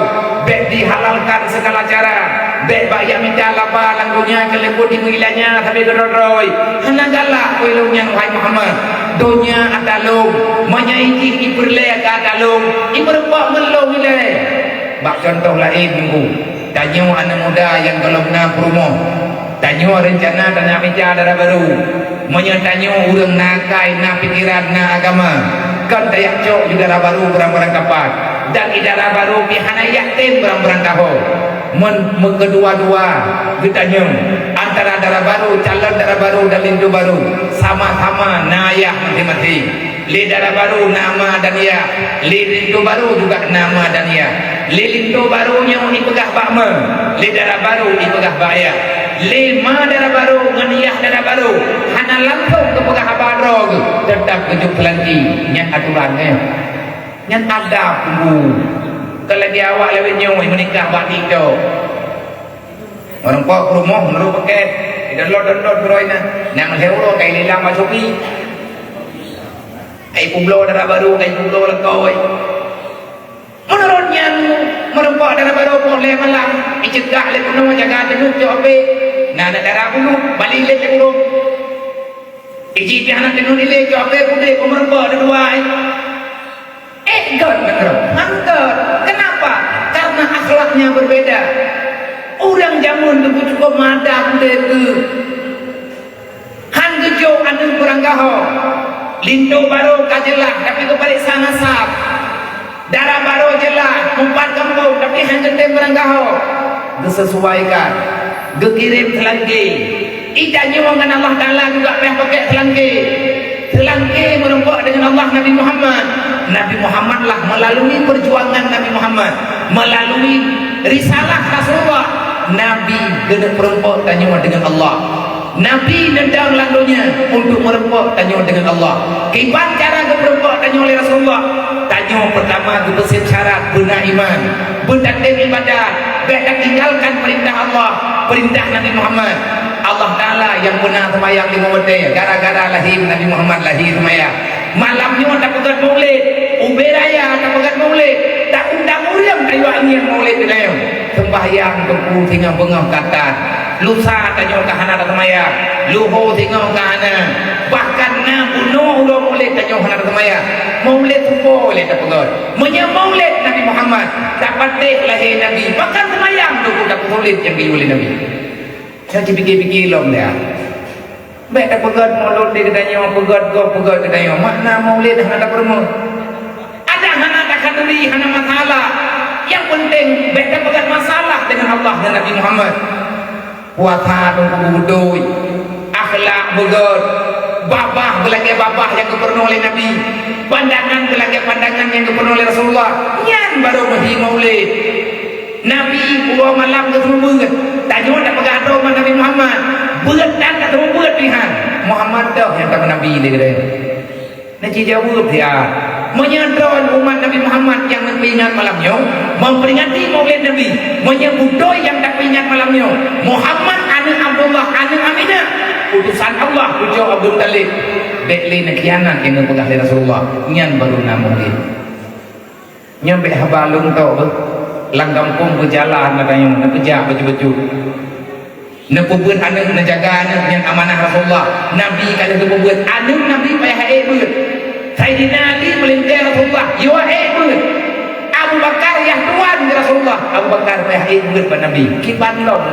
bék dihalalkan segala cara, bék bak jak mita laba lam donya keu lheueh buet dimeuilanya sabe keudroe-droe. Hana galak peue lôn nyan, wahai Muhammad. Donya ata lôn, meunyoe jih ipeureulée keu ata lôn, imeureumpok ngon lôn ilée. Bak cuntoh laén teungku, tanyoe aneuëk muda nyang gohlom na peurumoh, tanyoe reuncana tana mita dara barô. Meunyoe tanyoe ureuëng na akai, na pikeran, na agama, kon tajak cok di dara barô barang-barang kapat. Dan di dara barô pih hana jak tem barang-barang taho. Meun meukeudua-dua geutanyoe, antara dara barô, calon dara barô dan linto barô, sama-sama na ayah maséng-maséng. Lé dara barô na ma dan yah, lé linto barô juga na ma dan yah. Lé linto barô nyoe ipeugah bak ma, lé dara barô ipeugah bak yah. Lé ma dara barô ngon yah dara barô hana langsong geupeugah haba droe geuh, teutap geujok seulanti. Nyan aturan nyan. Nyan adab teungku. Kon lagée awak lawét nyoe meunikah bak TikTok. Ureuëng po peurumoh meunurot paket, idon-idon droe na. Nyang lhée uroe kai lilang bak Shopee. Ai peubloe dara barô, ai peubloe lakoe. Meunurot nyan, Meureumpok dara barô poh lhèe malam, iceugah lé bunoe jaga teungeut cok ape. Na dara bulu, bali lé cak ureueng. Iji pih hana teungeut ilé cok ape pudek, meureumpok dua-dua ai. Eh, göt nanggroe, han göt. Kenapa? Karena akhlaknya berbeda. Ureueng jameun teungku cukôp madah pudek geuh. Han geujok aneuk beuranggaho. Linto barô ka jeulaih, tapi geupareksa nasab. Dara barô jeulaih, meupat gampông, tapi han geutem beuranggaho. Geuseusuaikan, geukirém seulangké. Ih, tanyoe ngon Allah Taala juga payah pakèk seulangké. Seulangké meureumpok deungon Allah Nabi Muhammad. Nabi Muhammad lah melalui perjuangan Nabi Muhammad, melalui risalah Rasulullah, Nabi geuneuk meureumpok tanyoe deungon Allah. Nabi datang lam donya untuk meureumpok tanyoe deungon Allah. Kiban cara geupeureumpok tanyoe lé Rasulullah? Tanyoe peurtama geupeusiep syarat beuna iman, beutatem ibadat, bèk tatinggalkan peurintah Allah, peurintah Nabi Muhammad. Allah Taala nyang peuna seumayang lima watèe gara-gara lahé Nabi Muhammad, lahé seumayang. Malam nyoe tapeugöt Maulid, ubé raya tapeugöt Maulid, taundang ureueng tayue ngieng Maulid geutanyoe. Seumbahyang teungku singoh beungoh ka tan, lusa tanyoe ka hana taseumayang, luho singoh ka hana, bahkan na bunoe uroe Maulid tanyoe hana taseumayang. Maulid soe lé tapeugöt? Meunyoe Maulid Nabi Muhammad, tapatéh lahé Nabi, bahkan seumayang teungku tapeusulet nyang geuyue lé Nabi. Nyoe cipike-pike lom dah. Bèk tapeugöt Maulid di geutanyoe, peugöt gob, peugöt geutanyoe. Makna Maulid hana tapeurumoh. Adak hana takhanduri, hana masalah. Nyang peunteng bèk tapeugöt masalah deungon Allah dan Nabi Muhammad. Puasa teungku beutôi, akhlak beugöt, babah beulagèe babah nyang geupeurunoe lé Nabi, pandangan beulagèe pandangan nyang geupeurunoe lé Rasulullah. Nyan barô meuhi Maulid. Nabi uroe malam geuseumeubeuet. Tanyoe tapeugah droe ngon Nabi Muhammad. Beuet tan ka seumeubeuet pih han. Muhammad toh nyang tameunabi lé geutanyoe. Na ci jaweueb siat. Meunyoe droe umat Nabi Muhammad nyang neupeuingat malam nyoe, memperingati Maulid Nabi, meunyoe beutôi nyang tapeuingat malam nyoe, Muhammad aneuk Abdullah aneuk Aminah, utusan Allah, cucoe Abdul Muthalib, bèk lé neukhianat nyang geupeugah lé Rasulullah. Nyan barô na Maulid. Nyoe bèk haba lôn tok beuh. Lam gampông beujalan geutanyoe, neupeujak bacut-bacut. Neupeubeuet aneuk, neujaga aneuk, nyan amanah Rasulullah. Nabi ka lheueh geupeubeuet, aneuk Nabi payah ék beuet. Saidina Ali meulintèe Rasulullah, yue ék beuet. Abu Bakar yah tuan keu Rasulullah, Abu Bakar payah ék beuet bak Nabi. Kiban lom.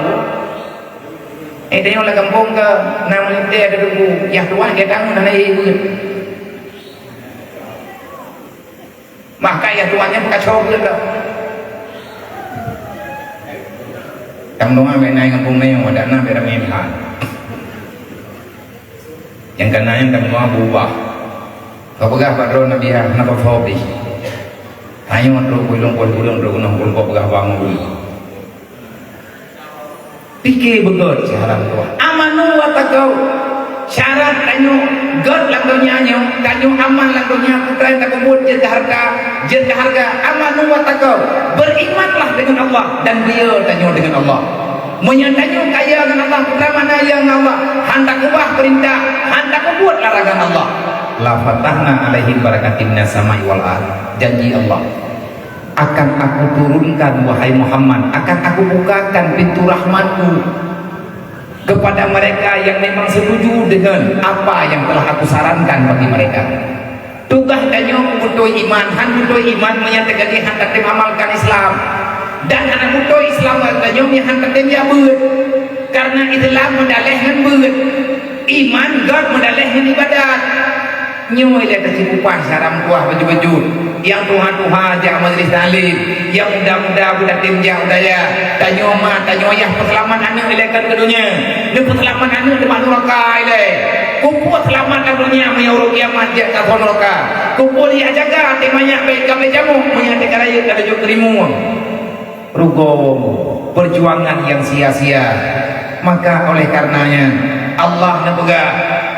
Eh, tanyoe lam gampông ka na meulintèe, ka teungku, yah tuan geutanyoe hana ék beuet. Maka yah tuan nyan peukaco beuet lom. Tameudoa bèk na ngon peumeung, adak na bèk ramé meuhan. Nyang ka na nyan tameudoa beubah. Ka peugah bak droe Nabi, hana peue-peue pih. Tanyoe trok bak ulôn, bak ulôn trok keunoe, ulôn peugah bak ulôn. Pike beugöt syarat Allah. Amanu wattaqau. Syarat tanyoe göt lam donya nyoe, tanyoe aman lam donya, peue nyang tapeubuet jeuet keu hareuta, jeuet keu hareuga. Amanu wattaqau. Berimanlah dengan Allah dan beu tanyoe dengan Allah. Meunyoe tanyoe kaya ngon Allah, peue makna kaya ngon Allah? Han takeubah peurintah, han tapeubuet larangan Allah. La fatahna alaihim barakatin minas samai wal ard. Janji Allah. Akan Aku turunkan, wahai Muhammad, akan Aku bukakan pintu rahmat-Ku kepada mereka yang memang setuju dengan apa yang telah Aku sarankan bagi mereka. Tugaih tanyoe beutôi iman, han beutôi iman meunyo teugaléh han tatem amalkan Islam. Dan hana beutôi Islam tanyoe meunyo han tatem jak beuet. Karena Islam meudaleh ngon beuet. Iman göt meudaleh ngon ibadat. Nyoe ilèe teucipupan syarat meutuah bacut-bacut. Nyang tuha-tuha jak majelis taklim, nyang muda-muda beudatem jak u dayah. Tanyoe mak, tanyoe yah peuseulamat aneuk ilèe göt keu donya. Neupeuseulamat aneuk teuma nuraka ilèe. Keupeue seulamat lam donya meunyo uroe kiamat jak ka nuraka? Keupeue jak jaga até manyak bèk ka bèk jamok meunyo até ka rayeuk ka teujok keu rimueng? Rugoe, perjuangan nyang sia-sia. Maka oleh karenanya, Allah neupeugah,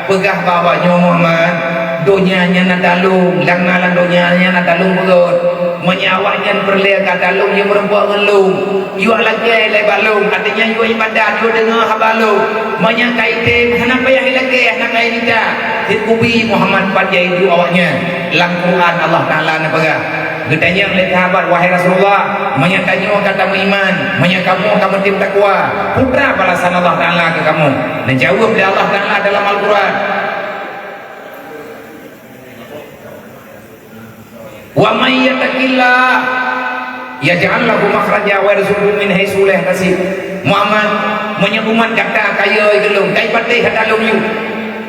peugah bak awak nyoe, Muhammad, donya nyan na talong, nyang na lam donya nyan na talong beurot. Meunyo awak nyan peureulèe ka talong, yue meureumpok ngon lôn, yue lakèe lé bak lôn, artinya yue ibadat, yue deungoe haba lôn. Meunyo ka item, hana payah ilakèe, hana payah imita. Cit kubi Muhammad pat jak iduek awak nyan. Lam Quran Allah Taala neupeugah, Geutanyong lé sahabat, "Wahai Rasulullah, meunyoe tanyoe ka tameuiman, meunyoe kamoe ka meutem takwa, peue balasan Allah Taala keu kamoe?" Neujaweueb lé Allah Taala dalam Al-Quran, "Wa may yattaqillah yaj'al lahu makhraja wa yarzuqhu min haitsu la yahtasib." Muhammad, meunyoe umat gata ka yö lôn, ka ipatéh ata lôn yue.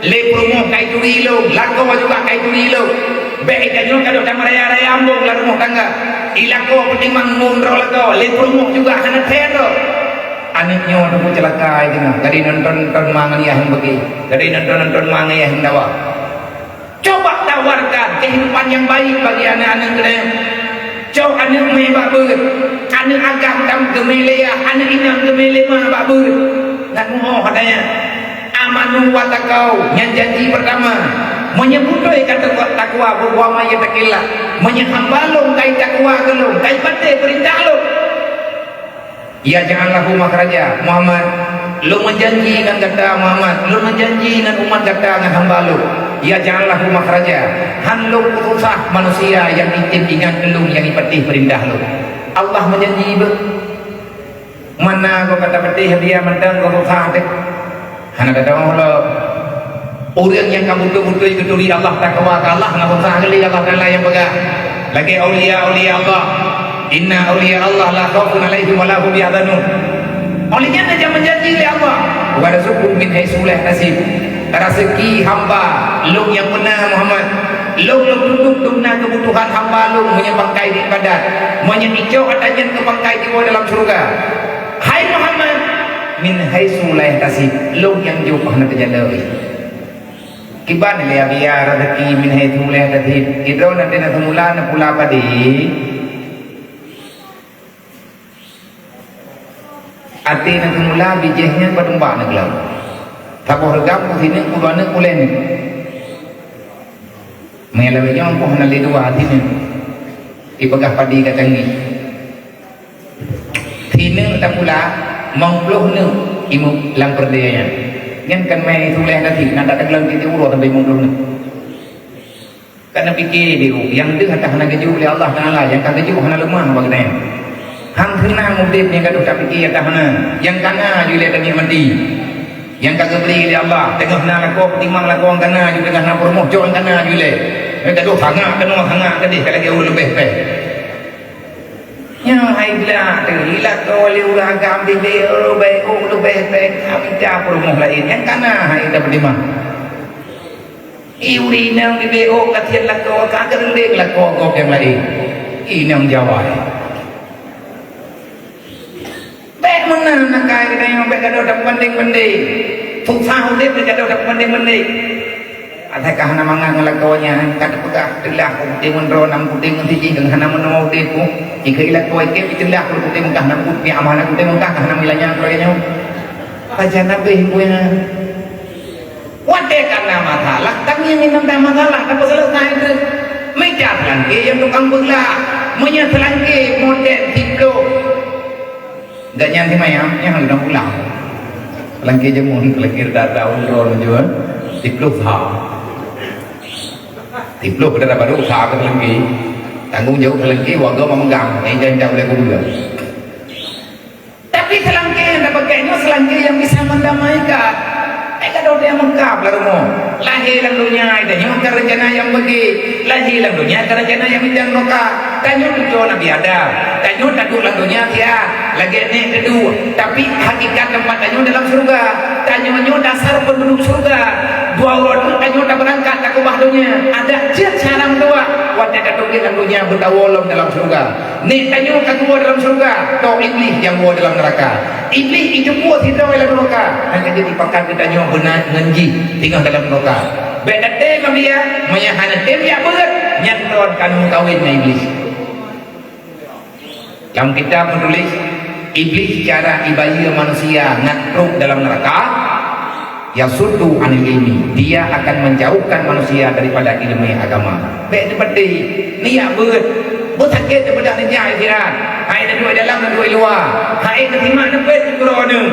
Lé peurumoh ka ituri lôn, lakoe juga ka ituri lôn. Bék tanyoe ka dok tameuraya-raya ambong lam rumoh tangga. Ilakoe peutimang ngon droe lakoe, lé peurumoh juga hana thèe droe. Aneuk nyoe teupeu ceulaka, ka dinoe nonton-nonton ma ngon yah nyang beugèt, ka dinoe nonton-nonton ma ngon yah nyang dawa. Coba tawarkan kehidupan yang baik bagi aneuk-aneuk geutanyoe. Cok aneuk mé bak beuet, aneuk agam tam geumé lé yah, aneuk inong geumé lé ma bak beuet. Ngat muoh katanya. Amanu wa taqau, nyan janji pertama. Meunyoe beutôi ka takwa, takwa, "Wa may yattaqillah." Meunyoe hamba lôn ka itakwa keu lôn, ka ipatéh peurintah lôn. Yaj'al lahu makhraja. Muhammad, lôn meujanji ngon gata, Muhammad, lôn meujanji ngon umat gata, ngon hamba lôn. Yaj'al lahu makhraja. Han lôn peususah manusia nyang item ingat keu lôn, nyang ipatéh peurintah lôn. Allah meujanji beuh. Mana gob ka tapatéh biaya mantong gob susah teuh. Hana tadong lom. Ureueng nyang ka beutôi-beutôi geuturi Allah, takwa keu Allah, hana susah geuli Allah Taala nyang peugah. Lagèe aulia-aulia Allah. "Inna aulia Allah la khaufun 'alaihim wa la hum yahzanun." Oleh nyan, nyang meujanji lé Allah, "Warzuqhum min haitsu la yahtasib." Raseuki hamba lôn nyang beuna, Muhammad. Lôn, lôn tutup dumna keubutuhan hamba lôn meunyoe pangkai di ibadat. Meunyoe icok ata nyan keu pangkai jiwoe dalam syeuruga. Hai Muhammad, "min haitsu la yahtasib," lôn nyang jok hana teujaloi. Kiban lé biaya raseuki "min haitsu la yahtasib." Sidroe na teuma seumula neupula padé. Até na seumula bijéh nyan bak tumbak na geulam. Saboh reugam keu sineuk, keu dua neuk, keu lhèe neuk. Meunyoe lagèe nyoe, poh hana lé dua sineuk. Ipeugah padé ka canggih. Sineuk tapula, limong ploh neuk imeum lam peureudèe nyan. Nyan kan mé tuléh tadi, na that teugleng tieb-tieb uroe sampoe limong ploh neuk. Ka na pike di ruh, nyang deuh ata hana geujok lé Allah Taala, nyang ka geujok hana leumah bak geutanyoe. Han seunang udép nyang gadôh tapike ata hana, nyang ka na ju ilèe tanikmati. Nyang ka geubri lé Allah, teungoh na lakoe, peutimang lakoe nyang ka na ju, teungoh na peurumoh cok nyang ka na ju ilèe. Nyang gadôh sangat keunoe, sangat keudeh, ka lagèe ureueng leubeh péng. Nyoe hai blah teuh, ilakoe lé ureueng agam dibri leubeh, oh, leubeh péng, ka mita peurumoh laén, nyang ka na hai tapeutimang. I ureueng inong dibri oh ka tiep lakoe, ka keureueng lakoe gob nyang laén. Inong Jawa. Bèk meunan na kai geutanyoe, bèk gadôh tapeubandeng-bandeng. Susah udép bèk gadôh tapeubandeng-bandeng. Asai ka hana mangat ngon lakoe nyan, ka teupeugah teulah, puteng meudroe, nam puteng meusijih, hana meunoe udép. Jika i lakoe ikém, teulah puteng meugah, nam puteng amanah, puteng meugah, hana meulanya keuluwarga nyoe. Pajan habéh buya. Watèe ka na masalah, tangieng inong na masalah, ka peuseuleusoe teuh. Mita seulangké nyang tukang beuglah, meunyoe seulangké model siplôh. Gobnyan si mayam, nyan hana pulang. Seulangké jameun, seulangké data uroe meunyoe, siplôh sa. Siplôh data barô sa keu seulangké. Tanggông jaweueb seulangké, warga memegang, meja indak boleh kubuka. Tapi seulangké nyang tapakai nyoe seulangké nyang bisa meudamaikan. Eh, ka dodeng meungkab lam rumoh. Lahé lam donya tanyoe ka rencana nyang beugét. Lahé lam donya ka rencana nyang mita nuraka. Tanyoe cuco Nabi Adam. Tanyoe taduek lam donya siat, lagèe nèk teuduek. Tapi hakikat teumpat tanyoe dalam syeuruga. Tanyoe nyoe dasar peunduduek syeuruga. Dua uroe teuk tanyoe tabeurangkat takeubah donya. Adak jeuet cara meutuah. Watèe tateubiet lam donya beutawoe lom dalam syeuruga. Nèk tanyoe ka geuwoe dalam syeuruga, toh Iblih nyang woe dalam neuraka. Iblih ijeumpue sidroe lam neuraka, hana jeuet ipakat geutanyoe beuna ngon jih teungoh dalam neuraka. Bèk tatem ngon dia, meunyo hana tem jak beuet, nyan droe ka neumeukawen ngon Iblih. Lam kitab meutuléh, Iblih cara ibayeue manusia ngat trok dalam neuraka, Yasuddu anil ilmi, dia akan menjauhkan manusia daripada ilmu agama. Bèk teupeuteuh, neujak beuet, beusakét teupeugah neujak istirahat. Hai taduek dalam, taduek luwa. Hai teusimak neupet keudroe neuh.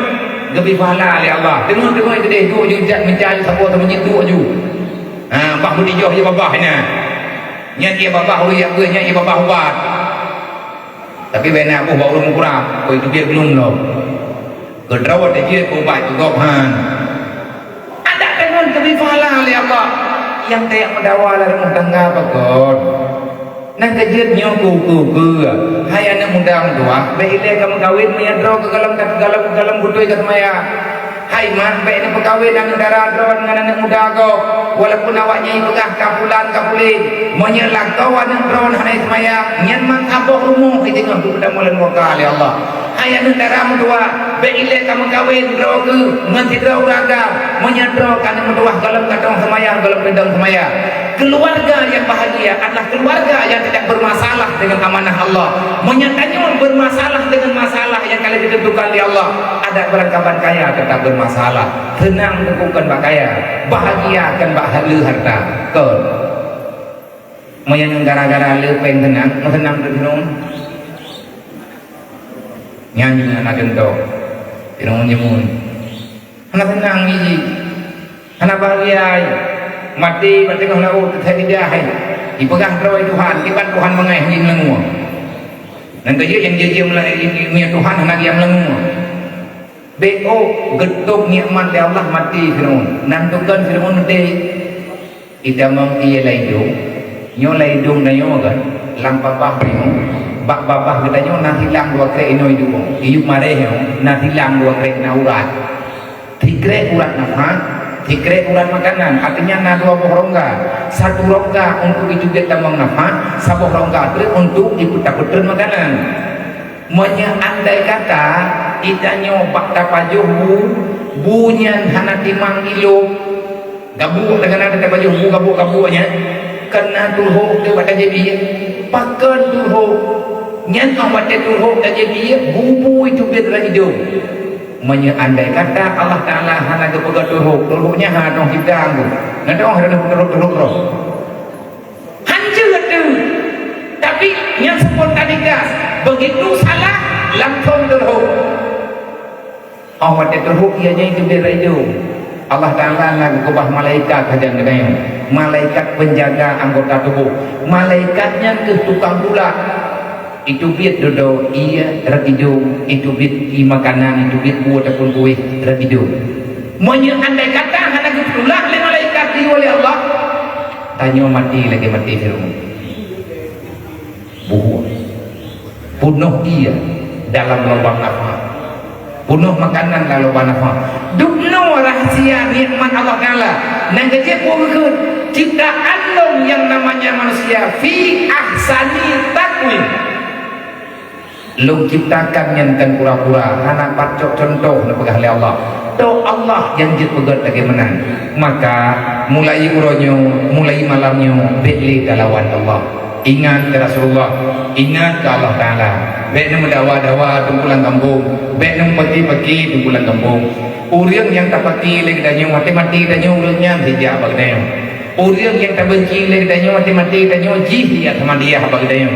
Geubri pahala lé Allah. Teungoh-teungoh keudeh duek ju jak meucah ju saboh teumeunyit duek ju. Ha, bah beutijoh ju babah nyan. Nyan ie babah ureuëng jak beuet, nyan ie babah ubat. Tapi bèk na boh bak ureuëng meukurab, keu itu jeuet belom lom. Keudroe teuh jeuet keu ubat keu gob han. Adak deungon teurimong pahala lé Allah. Nyang tajak meudawa lam rumoh tangga pakon. Nyang keujeuet nyoe keu-keu-keu. Hai aneuëk muda meutuah, bèk ilée ka meukawen meunyoe droe keu gohlom, gohlom, gohlom beutôi ka seumayang. Hai mak, bèk neupeukawen aneuëk dara droe ngon aneuëk muda gob, walaupun awaknyan jipeugah ka pulan ka puléng. Meunyoe lakoe aneuëk droe hana seumayang, nyan meusaboh rumoh jiteungoh geupeutamong lam nuraka lé Allah. Hai aneuëk dara meutuah, bèk ilée ka meukawen droe keuh ngon sidroe ureuëng agam, meunyoe droe ka aneuëk meutuah gohlom ka dong seumayang, gohlom teudong seumayang. Keuluwarga nyang bahagia adalah keuluwarga nyang tidak bermasalah dengan amanah Allah. Meunyoe tanyoe bermasalah dengan masalah nyang ka lheueh ditentukan lé Allah, adak barangkaban kaya teutap bermasalah. Seunang teungku kon bak kaya, bahagia kon bak hareuta. Kon. Meunyoe gara-gara le péng seunang, meuseunang teunong. Nyan hana teuntông. Teunong nyemun. Hana seunang jih. Hana bahagia hai. Maté bak teungoh laôt teuthai lidah hai. Jipeugah droe Tuhan, kiban Tuhan mangai hana meulangua. Nyang keujeuet nyang jeuet meulangua, Tuhan hana geujak meulangua. Bèk ôk geutôb nikmat lé Allah maté Firaun. Nan tukon Firaun maté. Itamong ie laidong, nyoe laidong tanyoe kan, lam babah tanyoe, bak babah geutanyoe na silang dua krek inoe dua, iyup mareh nyoe na silang dua krek na urat. Sikrek urat nafah, sikrek urat makanan, artinya na dua boh rongga. Satu rongga untuk itubiet tamong nafah, saboh rongga treuk untuk ipeuta-, peutreun makanan. Meunyoe andai kata geutanyoe bak tapajoh bu, bu nyan hana timang ilop, gabuek teuka na tapajoh bu gabuek-gabuek nyan, kon na turhok teuh bak tajép ie. Pakon turhok? Nyan óh watée turhok tajép ie, bu-bu itubiet rot idong. Meunyoe andai kata Allah Taala hana geupeugah turhok, turhok nyan hana dong sidang tu. Na dong hana dong turhok-turhok roh. Hanjeuet teuh. Tapi nyang spontanitas, begitu salah, langsung turhok. Óh watée turhok ie nyan itubiet rot idong, Allah Taala na geukeubah malaikat sajan geutanyoe. Malaikat penjaga anggota tuboh. Malaikat nyan keuh tukang tulak. Itubiet dudoe ie rot idong, itubiet ie makanan, itubiet bu ataupun kueh rot idong. Meunyoe andai kata hana geutulak lé malaikat geuyue lé Allah, tanyoe maté lagée maté Firaun. Buhue. Punoh ie dalam lubang nafah. Punoh makanan dalam lubang nafah. Dubnoe rahsia nikmat Allah Taala. Nyang keujeuet peue geukheun, ciptaan lôn nyang namanya manusia fi ahsani taqwim. Lôn ciptakan nyan kon pura-pura, hana pat cok contoh neupeugah lé Allah. Toh Allah nyang jeuet peugét lagée meunan. Maka, mulai uroe nyoe, mulai malam nyoe, bék lé talawan Allah. Ingat keu Rasulullah, ingat keu Allah Taala. Bék neumeudawa-dawa teungku lam gampông, bék neumeupaké-paké teungku lam gampông. Ureuëng nyang tapaké lé geutanyoe, maté-maté tanyoe ureuëng nyan sijak bak geutanyoe. Ureuëng nyang tabenci lé geutanyoe, maté-maté tanyoe jih jak teumadiah bak geutanyoe.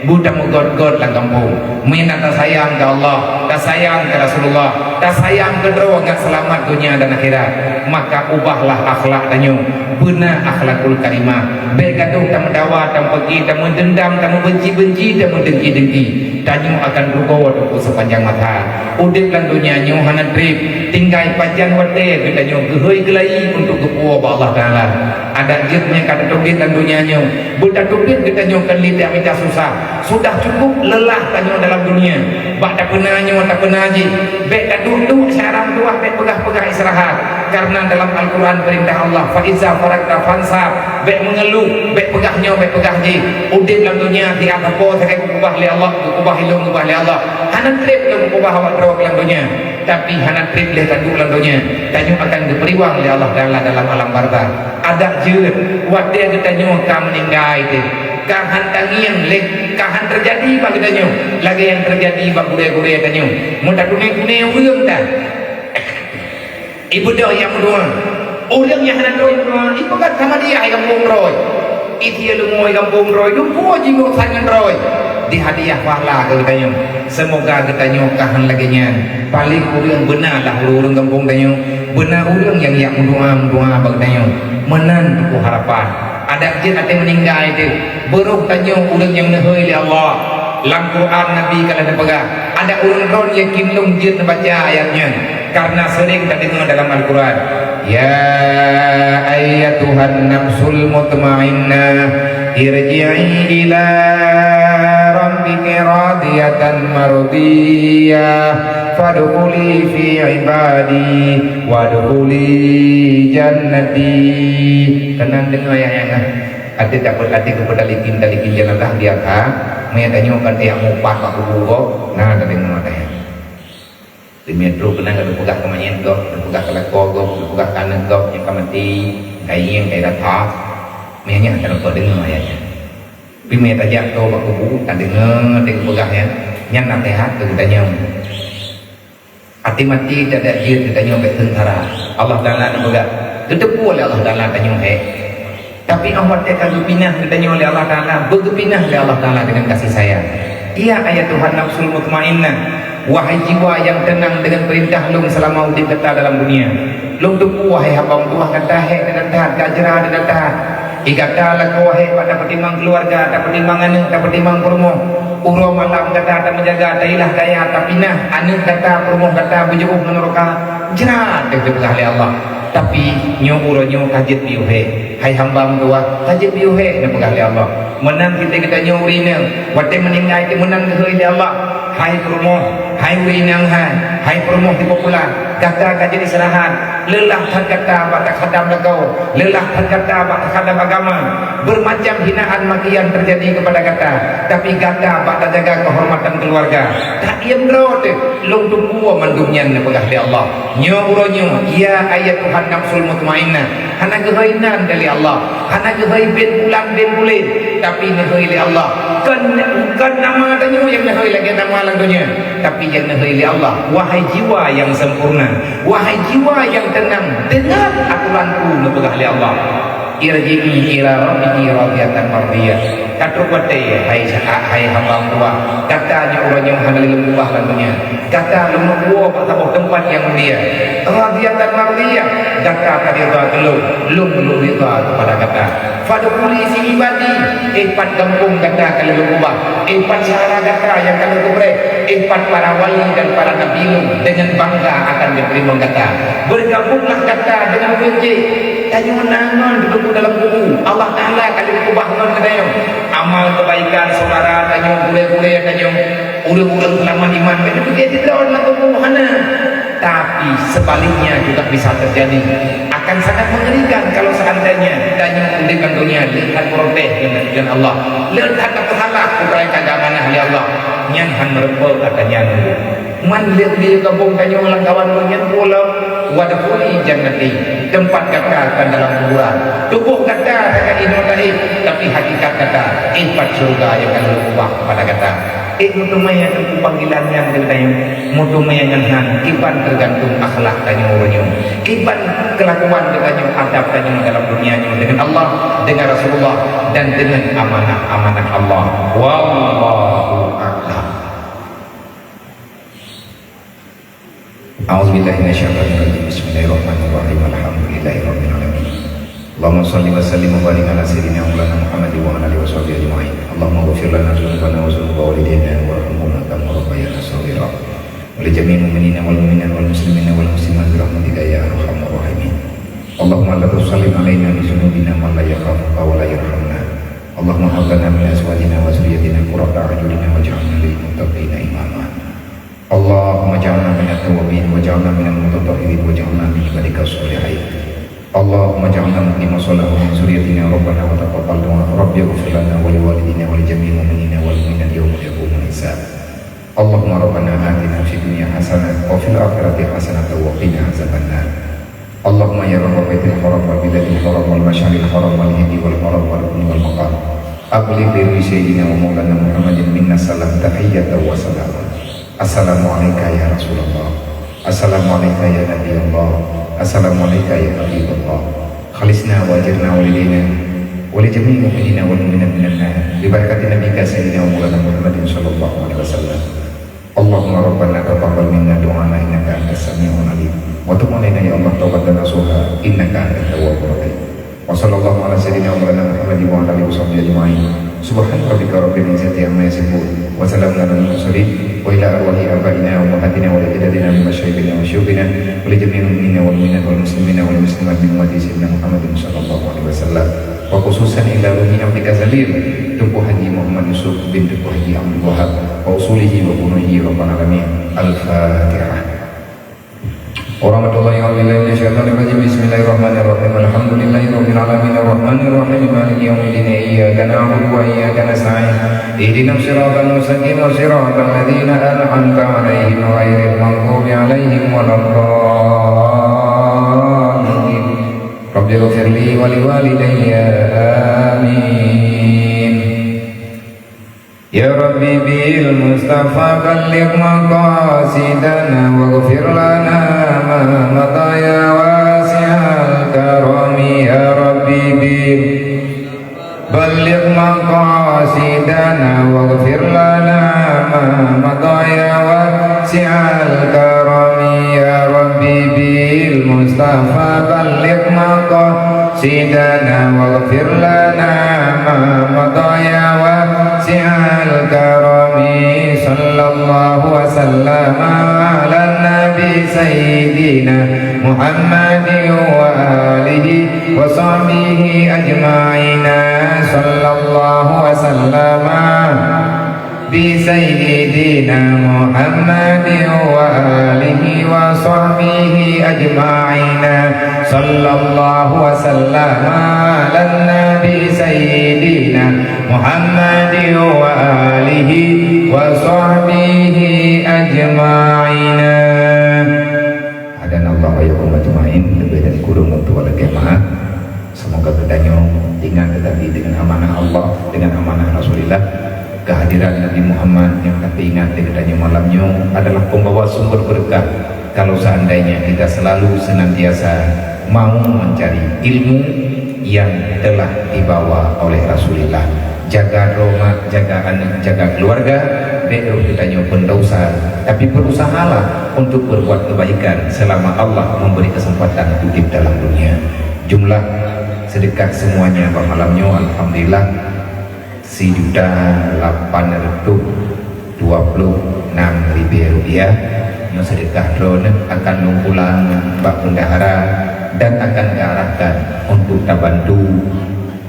Beu tameugöt-göt lam gampông. Meunyoe na tasayang keu Allah, tasayang keu Rasulullah, tasayang keu droe ngat seulamat donya dan akhirat, maka ubahlah akhlak tanyoe, beuna akhlakul karimah. Bék gadoh tameudawa, tameupaké, tameudeundam, tameubenci-benci, tameudengki-dengki. Tanyoe akan rugoe teungku seupanjang masa. Udeb lam donya nyoe hana treb, tinggai pajan watée geutanyoe geuhôi geulayi untuk geupuwoe bak Allah Taala. Adak jeuet nyang ka tateubiet lam donya nyoe, beutateubiet geutanyoe kon lé tamita susah. Sudah cukup lelah tanyoe dalam dunia. Bak tapeuna nyoe, tapeuna jih. Bék taduek-duek syara meutuah, bék peugah-peugah istirahat. Karena dalam Al-Quran perintah Allah, "Fa iza faragta fansab." Bék meungeuluh, bék peugah nyoe, bék peugah jih. Udeb lam donya siat sapo sagai geukeubah lé Allah, geukeubah ilong, geukeubah lé Allah. Hana treb lom geukeubah awak droe lam donya. Tapi hana treb lé taduek lam donya. Tanyoe akan geupeuriwang lé Allah Taala dalam alam barzakh. Adak jeuet, watée geutanyoe ka meuninggai teuh, ka han tangieng lé, ka han teujadi bak geutanyoe lagée nyang teujadi bak gurée-gurée tanyoe. Meutatune-tune ureuëng tan. Ibeudôh nyang meudoá. Ureuëng nyang hana droe meudoá, ipeugah sama dia i gampông droe. Itie leumô i gampông droe, dumpeue jiboh sajan droe. Dihadiah pahala keu geutanyoe. Seumoga geutanyoe ka han lagée nyan. Paléng ureuëng beuna lah ureuëng gampông tanyoe. Beuna ureuëng nyang jak meudoá-meudoá bak geutanyoe. Meunan teungku harapan. Adak jeuet até meuninggai teuh, beurôh tanyoe ureuëng nyang neuhôi lé Allah. Lam Quran Nabi ka lheueh neupeugah, adak ureuëng droen yakin lôn jeuet neubaca ayat nyan, kareuna seuréng tadeungoe dalam Al-Quran, "Ya ayyatuhan nafsul mutmainnah, irji'i ila rabbiki radiyatan mardiyah, fadkhuli fi ibadi, wadkhuli jannati." Keunan deungoe ayat nyan, ah. Até takot, até keupeue talikin-talikin jenazah di Akha, mé tanyoe kan tiyak mupat bak kubu gob, na tadeungoe ayat. Teumé trok keunan ka geupeugah keu manyét gob, geupeugah keu lakoe gob, geupeugah keu aneuk gob nyang ka maté, ka ingieng, ka rata. Mé nyan ka leumpah deungoe ayat nyan. Teumé tajak toe bak kubu, tadeungoe teuh geupeugah nyan, nyan naseuhat keu geutanyoe. Até maté tadak jeuet geutanyoe bék seungsara. Allah Taala neupeugah, geuteupeue lé Allah Taala tanyoe hék. Tapi óh watée ka geupinah geutanyoe lé Allah Taala, beugeupinah lé Allah Taala deungon kasih sayang. Ya ayyatuhan nafsul mutmainnah, wahai jiwa nyang teunang deungon peurintah Lôn seulama udeb gata dalam dunia. Lôn teupeue, wahai hamba meutuwah, gata hék dan that, ka jra dan that. Di gata lakoe hék bak tapeutimang keuluwarga, tapeutimang aneuk, tapeutimang peurumoh. Uroe malam gata tameujaga, tailah kaya, tapinah aneuk gata, peurumoh gata beujiôh ngon nuraka. Jra teuh geupeugah lé Allah. Tapi nyoe uroe nyoe ka jeuet piôh hék. Hai hamba meutuwah, ka jeuet piôh hék neupeugah lé Allah. Meunan cit geutanyoe ureuëng inong, watée meuninggai teuh meunan geuhôi lé Allah. Hai peurumoh, hai ureuëng inong hai, hai peurumoh di Popular, gata ka jeuet istirahat. Leulah that gata bak takhadam lakoe, leulah that gata bak takhadam agama. Bermacam hinaan makian terjadi kepada gata, tapi gata bak tajaga kehormatan keluarga. Taiem droe teuh, Lôn teupeue mandum nyan neupeugah lé Allah. Nyoe uroe nyoe, ya ayyatuhan nafsul mutmainnah, hana geuhôi nan lé Allah, hana geuhôi bin pulan bin pulen, tapi neuhôi lé Allah. Kon, kon nama tanyoe nyang neuhôi lagée nama lam donya, tapi nyang neuhôi lé Allah. Wahai jiwa nyang sempurna, wahai jiwa nyang teunang, deungon aturan-Ku, neupeugah lé Allah. Irji'i ila rabbiki radiyatan mardiyah. Ka trok watée, hai sa-, hai hamba meutuwah, gata nyoe uroe nyoe hana lé lôn ubah lam donya. Gata Lôn neuwoe bak saboh teumpat nyang mulia. Radiyatan mardiyah, gata ka ridha keu Lôn, Lôn, Lôn ridha keupada gata. Fadkhuli fi ibadi, eh, pat gampông gata ka lheueh Lôn ubah, eh, pat syedara gata nyang ka Lôn keubréh, eh, pat para wali dan para nabi Lôn, deungon bangga akan geuteurimong gata. Bergabunglah gata deungon ureuëng jih. Tanyoe na ngon teungku dalam kubu, Allah Taala ka lheueh ubah ngon geutanyoe. Amal keubaikan syedara tanyoe, gurée-gurée tanyoe, ureuëng-ureuëng seulamat iman, ka jipike sidroe lam kubu, hana. Tapi sebaliknya juga bisa terjadi. Akan sangat mengerikan kalau seandainya tanyoe udeb lam donya le that protes deungon, deungon Allah, le that tapeusalah peue nyang ka geuamanah lé Allah. Nyan hana meureumpok ata nyan. Man lé geutanyoe gabong tanyoe lam kawan nyan pulo, wadkhuli jannati, teumpat gata kan dalam kuburan. Tuboh gata sagai inoe taéh, tapi hakikat gata, eh, pat syeuruga nyang ka Lôn ubah keupada gata. Eh, meuteumé teungku panggilan nyan keu geutanyoe, meuteumé ngon hana, kiban teugantung akhlak tanyoe uroe nyoe, kiban keulakuan geutanyoe, adab tanyoe dalam dunia nyoe deungon Allah, deungon Rasulullah, dan deungon amanah-amanah Allah. Wallahu a'lam. A'udzubillahi minasyaitonirrajim. Bismillahirrahmanirrahim. Alhamdulillahirabbil alamin. Allahumma shalli wa sallim wa barik ala sayyidina wa maulana Muhammad wa ala alihi wa sahbihi ajma'in. Allahumma ighfir lana dzunubana wa dzunuba walidina warhamhuma kama rabbayana shaghira. Wa li jami'il mu'minina wal mu'minat wal muslimina wal muslimat bi rahmatika ya arhamar rahimin. Allahumma la tusallit alaina bi dzunubina man la yakhafuka wa la yarhamna. Allahumma hab lana min azwajina wa dzurriyyatina qurrata a'yunin waj'alna lil muttaqina imama. Allahumma ja'alna minat tawwabin waj'alna minal mutatahhirin waj'alna min ibadika sholihin. Allahumma ja'alna muqima shalah wa min dzurriyyatina rabbana wa taqabbal du'a. Rabbi ighfir lana wa liwalidina wa li jami'il mu'minina wal mu'minat yauma yaqumul hisab. Allahumma rabbana atina fid dunya hasanah wa fil akhirati hasanah wa qina azabannar. Allahumma ya Rabba Baitil Haram wal Biladil Haram wal Masyaril Haram wal Hindi wal Haram wal Rukni wal Maqam, abligh bi ruhi Sayyidina wa Maulana Muhammadin minna salam tahiyatan wa salama. Assalamu alaika ya Rasulullah. Assalamu alaika ya Nabi Allah. Assalamu alaika ya Habib Allah. Khalisna wa ajirna wa lidaina wa li jami'il mu'minina wal mu'minat minan nar. Bi barakati Nabika Sayyidina wa Maulana Muhammadin sallallahu alaihi wasallam. Allahumma rabbana taqabbal minna du'ana innaka antas sami'ul alim. Wa tub alaina ya Allah taubatan nasuha innaka antat tawwabur rahim. Wa sallallahu ala sayyidina wa maulana Muhammadin wa ala alihi wa sahbihi ajma'in. Subhana rabbika rabbil izzati amma yasifun. Wa salamun alal mursalin. Wa ila arwahi abaina wa ummahatina wa ajdadina min masyayikhina wa syuyukhina wa li jami'il mu'minina wal mu'minat wal muslimina wal muslimat min ummati sayyidina Muhammadin sallallahu alaihi wasallam. Wa khususan ila ruhi abdika Zamir, Teungku Haji Muhammad Yusuf bin Teungku Haji Abdul Wahab, wa usulihi wa furu'ihi ya rabbal alamin. Al-Fatihah. Warahmatullahi wabarakatuh. Bismillahirrahmanirrahim. Alhamdulillahi rabbil alamin. Arrahmanirrahim. Maliki yaumiddin. Iyyaka na'budu wa iyyaka nasta'in. Ihdinas siratal mustaqim. Siratal ladzina an'amta 'alaihim ghairil maghdubi 'alaihim waladdallin. Rabbighfirli wa liwalidayya. Amin. Ya Rabbi bil Mustafa balligh maqasidana waghfir lana ma madha ya wasi'al karami. Ya Rabbi bil balligh maqasidana waghfir lana ma madha ya wasi'al karami. Ya Rabbi bil Mustafa balligh maqasidana waghfir lana ma madha ya wasi'al karami. Sallallahu wa sallama ala nabi sayyidina Muhammadin wa alihi wa sahbihi ajma'ina. Sallallahu wa sallama bi sayyidina Muhammadin wa alihi wa sahbihi ajma'ina. Sallallahu wa sallama ala nabi sayyidina Muhammadin wa alihi wa sahbihi ajma'ina. Hadanallahu wa iyyakum ajma'in. Lebih dan kurang untuk lagi maaf. Semoga geutanyoe ingat tetapi dengan amanah Allah, dengan amanah Rasulullah. Kehadiran Nabi Muhammad nyang ka teuingat di geutanyoe malam nyoe adalah pembawa sumber berkah. Kalau seandainya kita selalu senantiasa mau mencari ilmu yang telah dibawa oleh Rasulullah, jaga droe mak, jaga aneuk, jaga keluarga, bék roh geutanyoe pendosa, tapi berusahalah untuk berbuat kebaikan selama Allah memberi kesempatan hidup dalam dunia. Jumlah sedekah semuanya bak malam nyoe, alhamdulillah, sijuta lapan ratus dua puluh enam ribèe rupiah. Nyoe sedekah droeneuh akan lôn pulang bak bendahara dan akan diarahkan untuk tabantu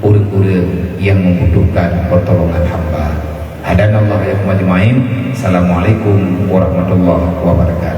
ureueng-ureueng nyang membutuhkan pertolongan hamba. Hadanallahu wa iyyakum ajma'in. Assalamualaikum warahmatullahi wabarakatuh.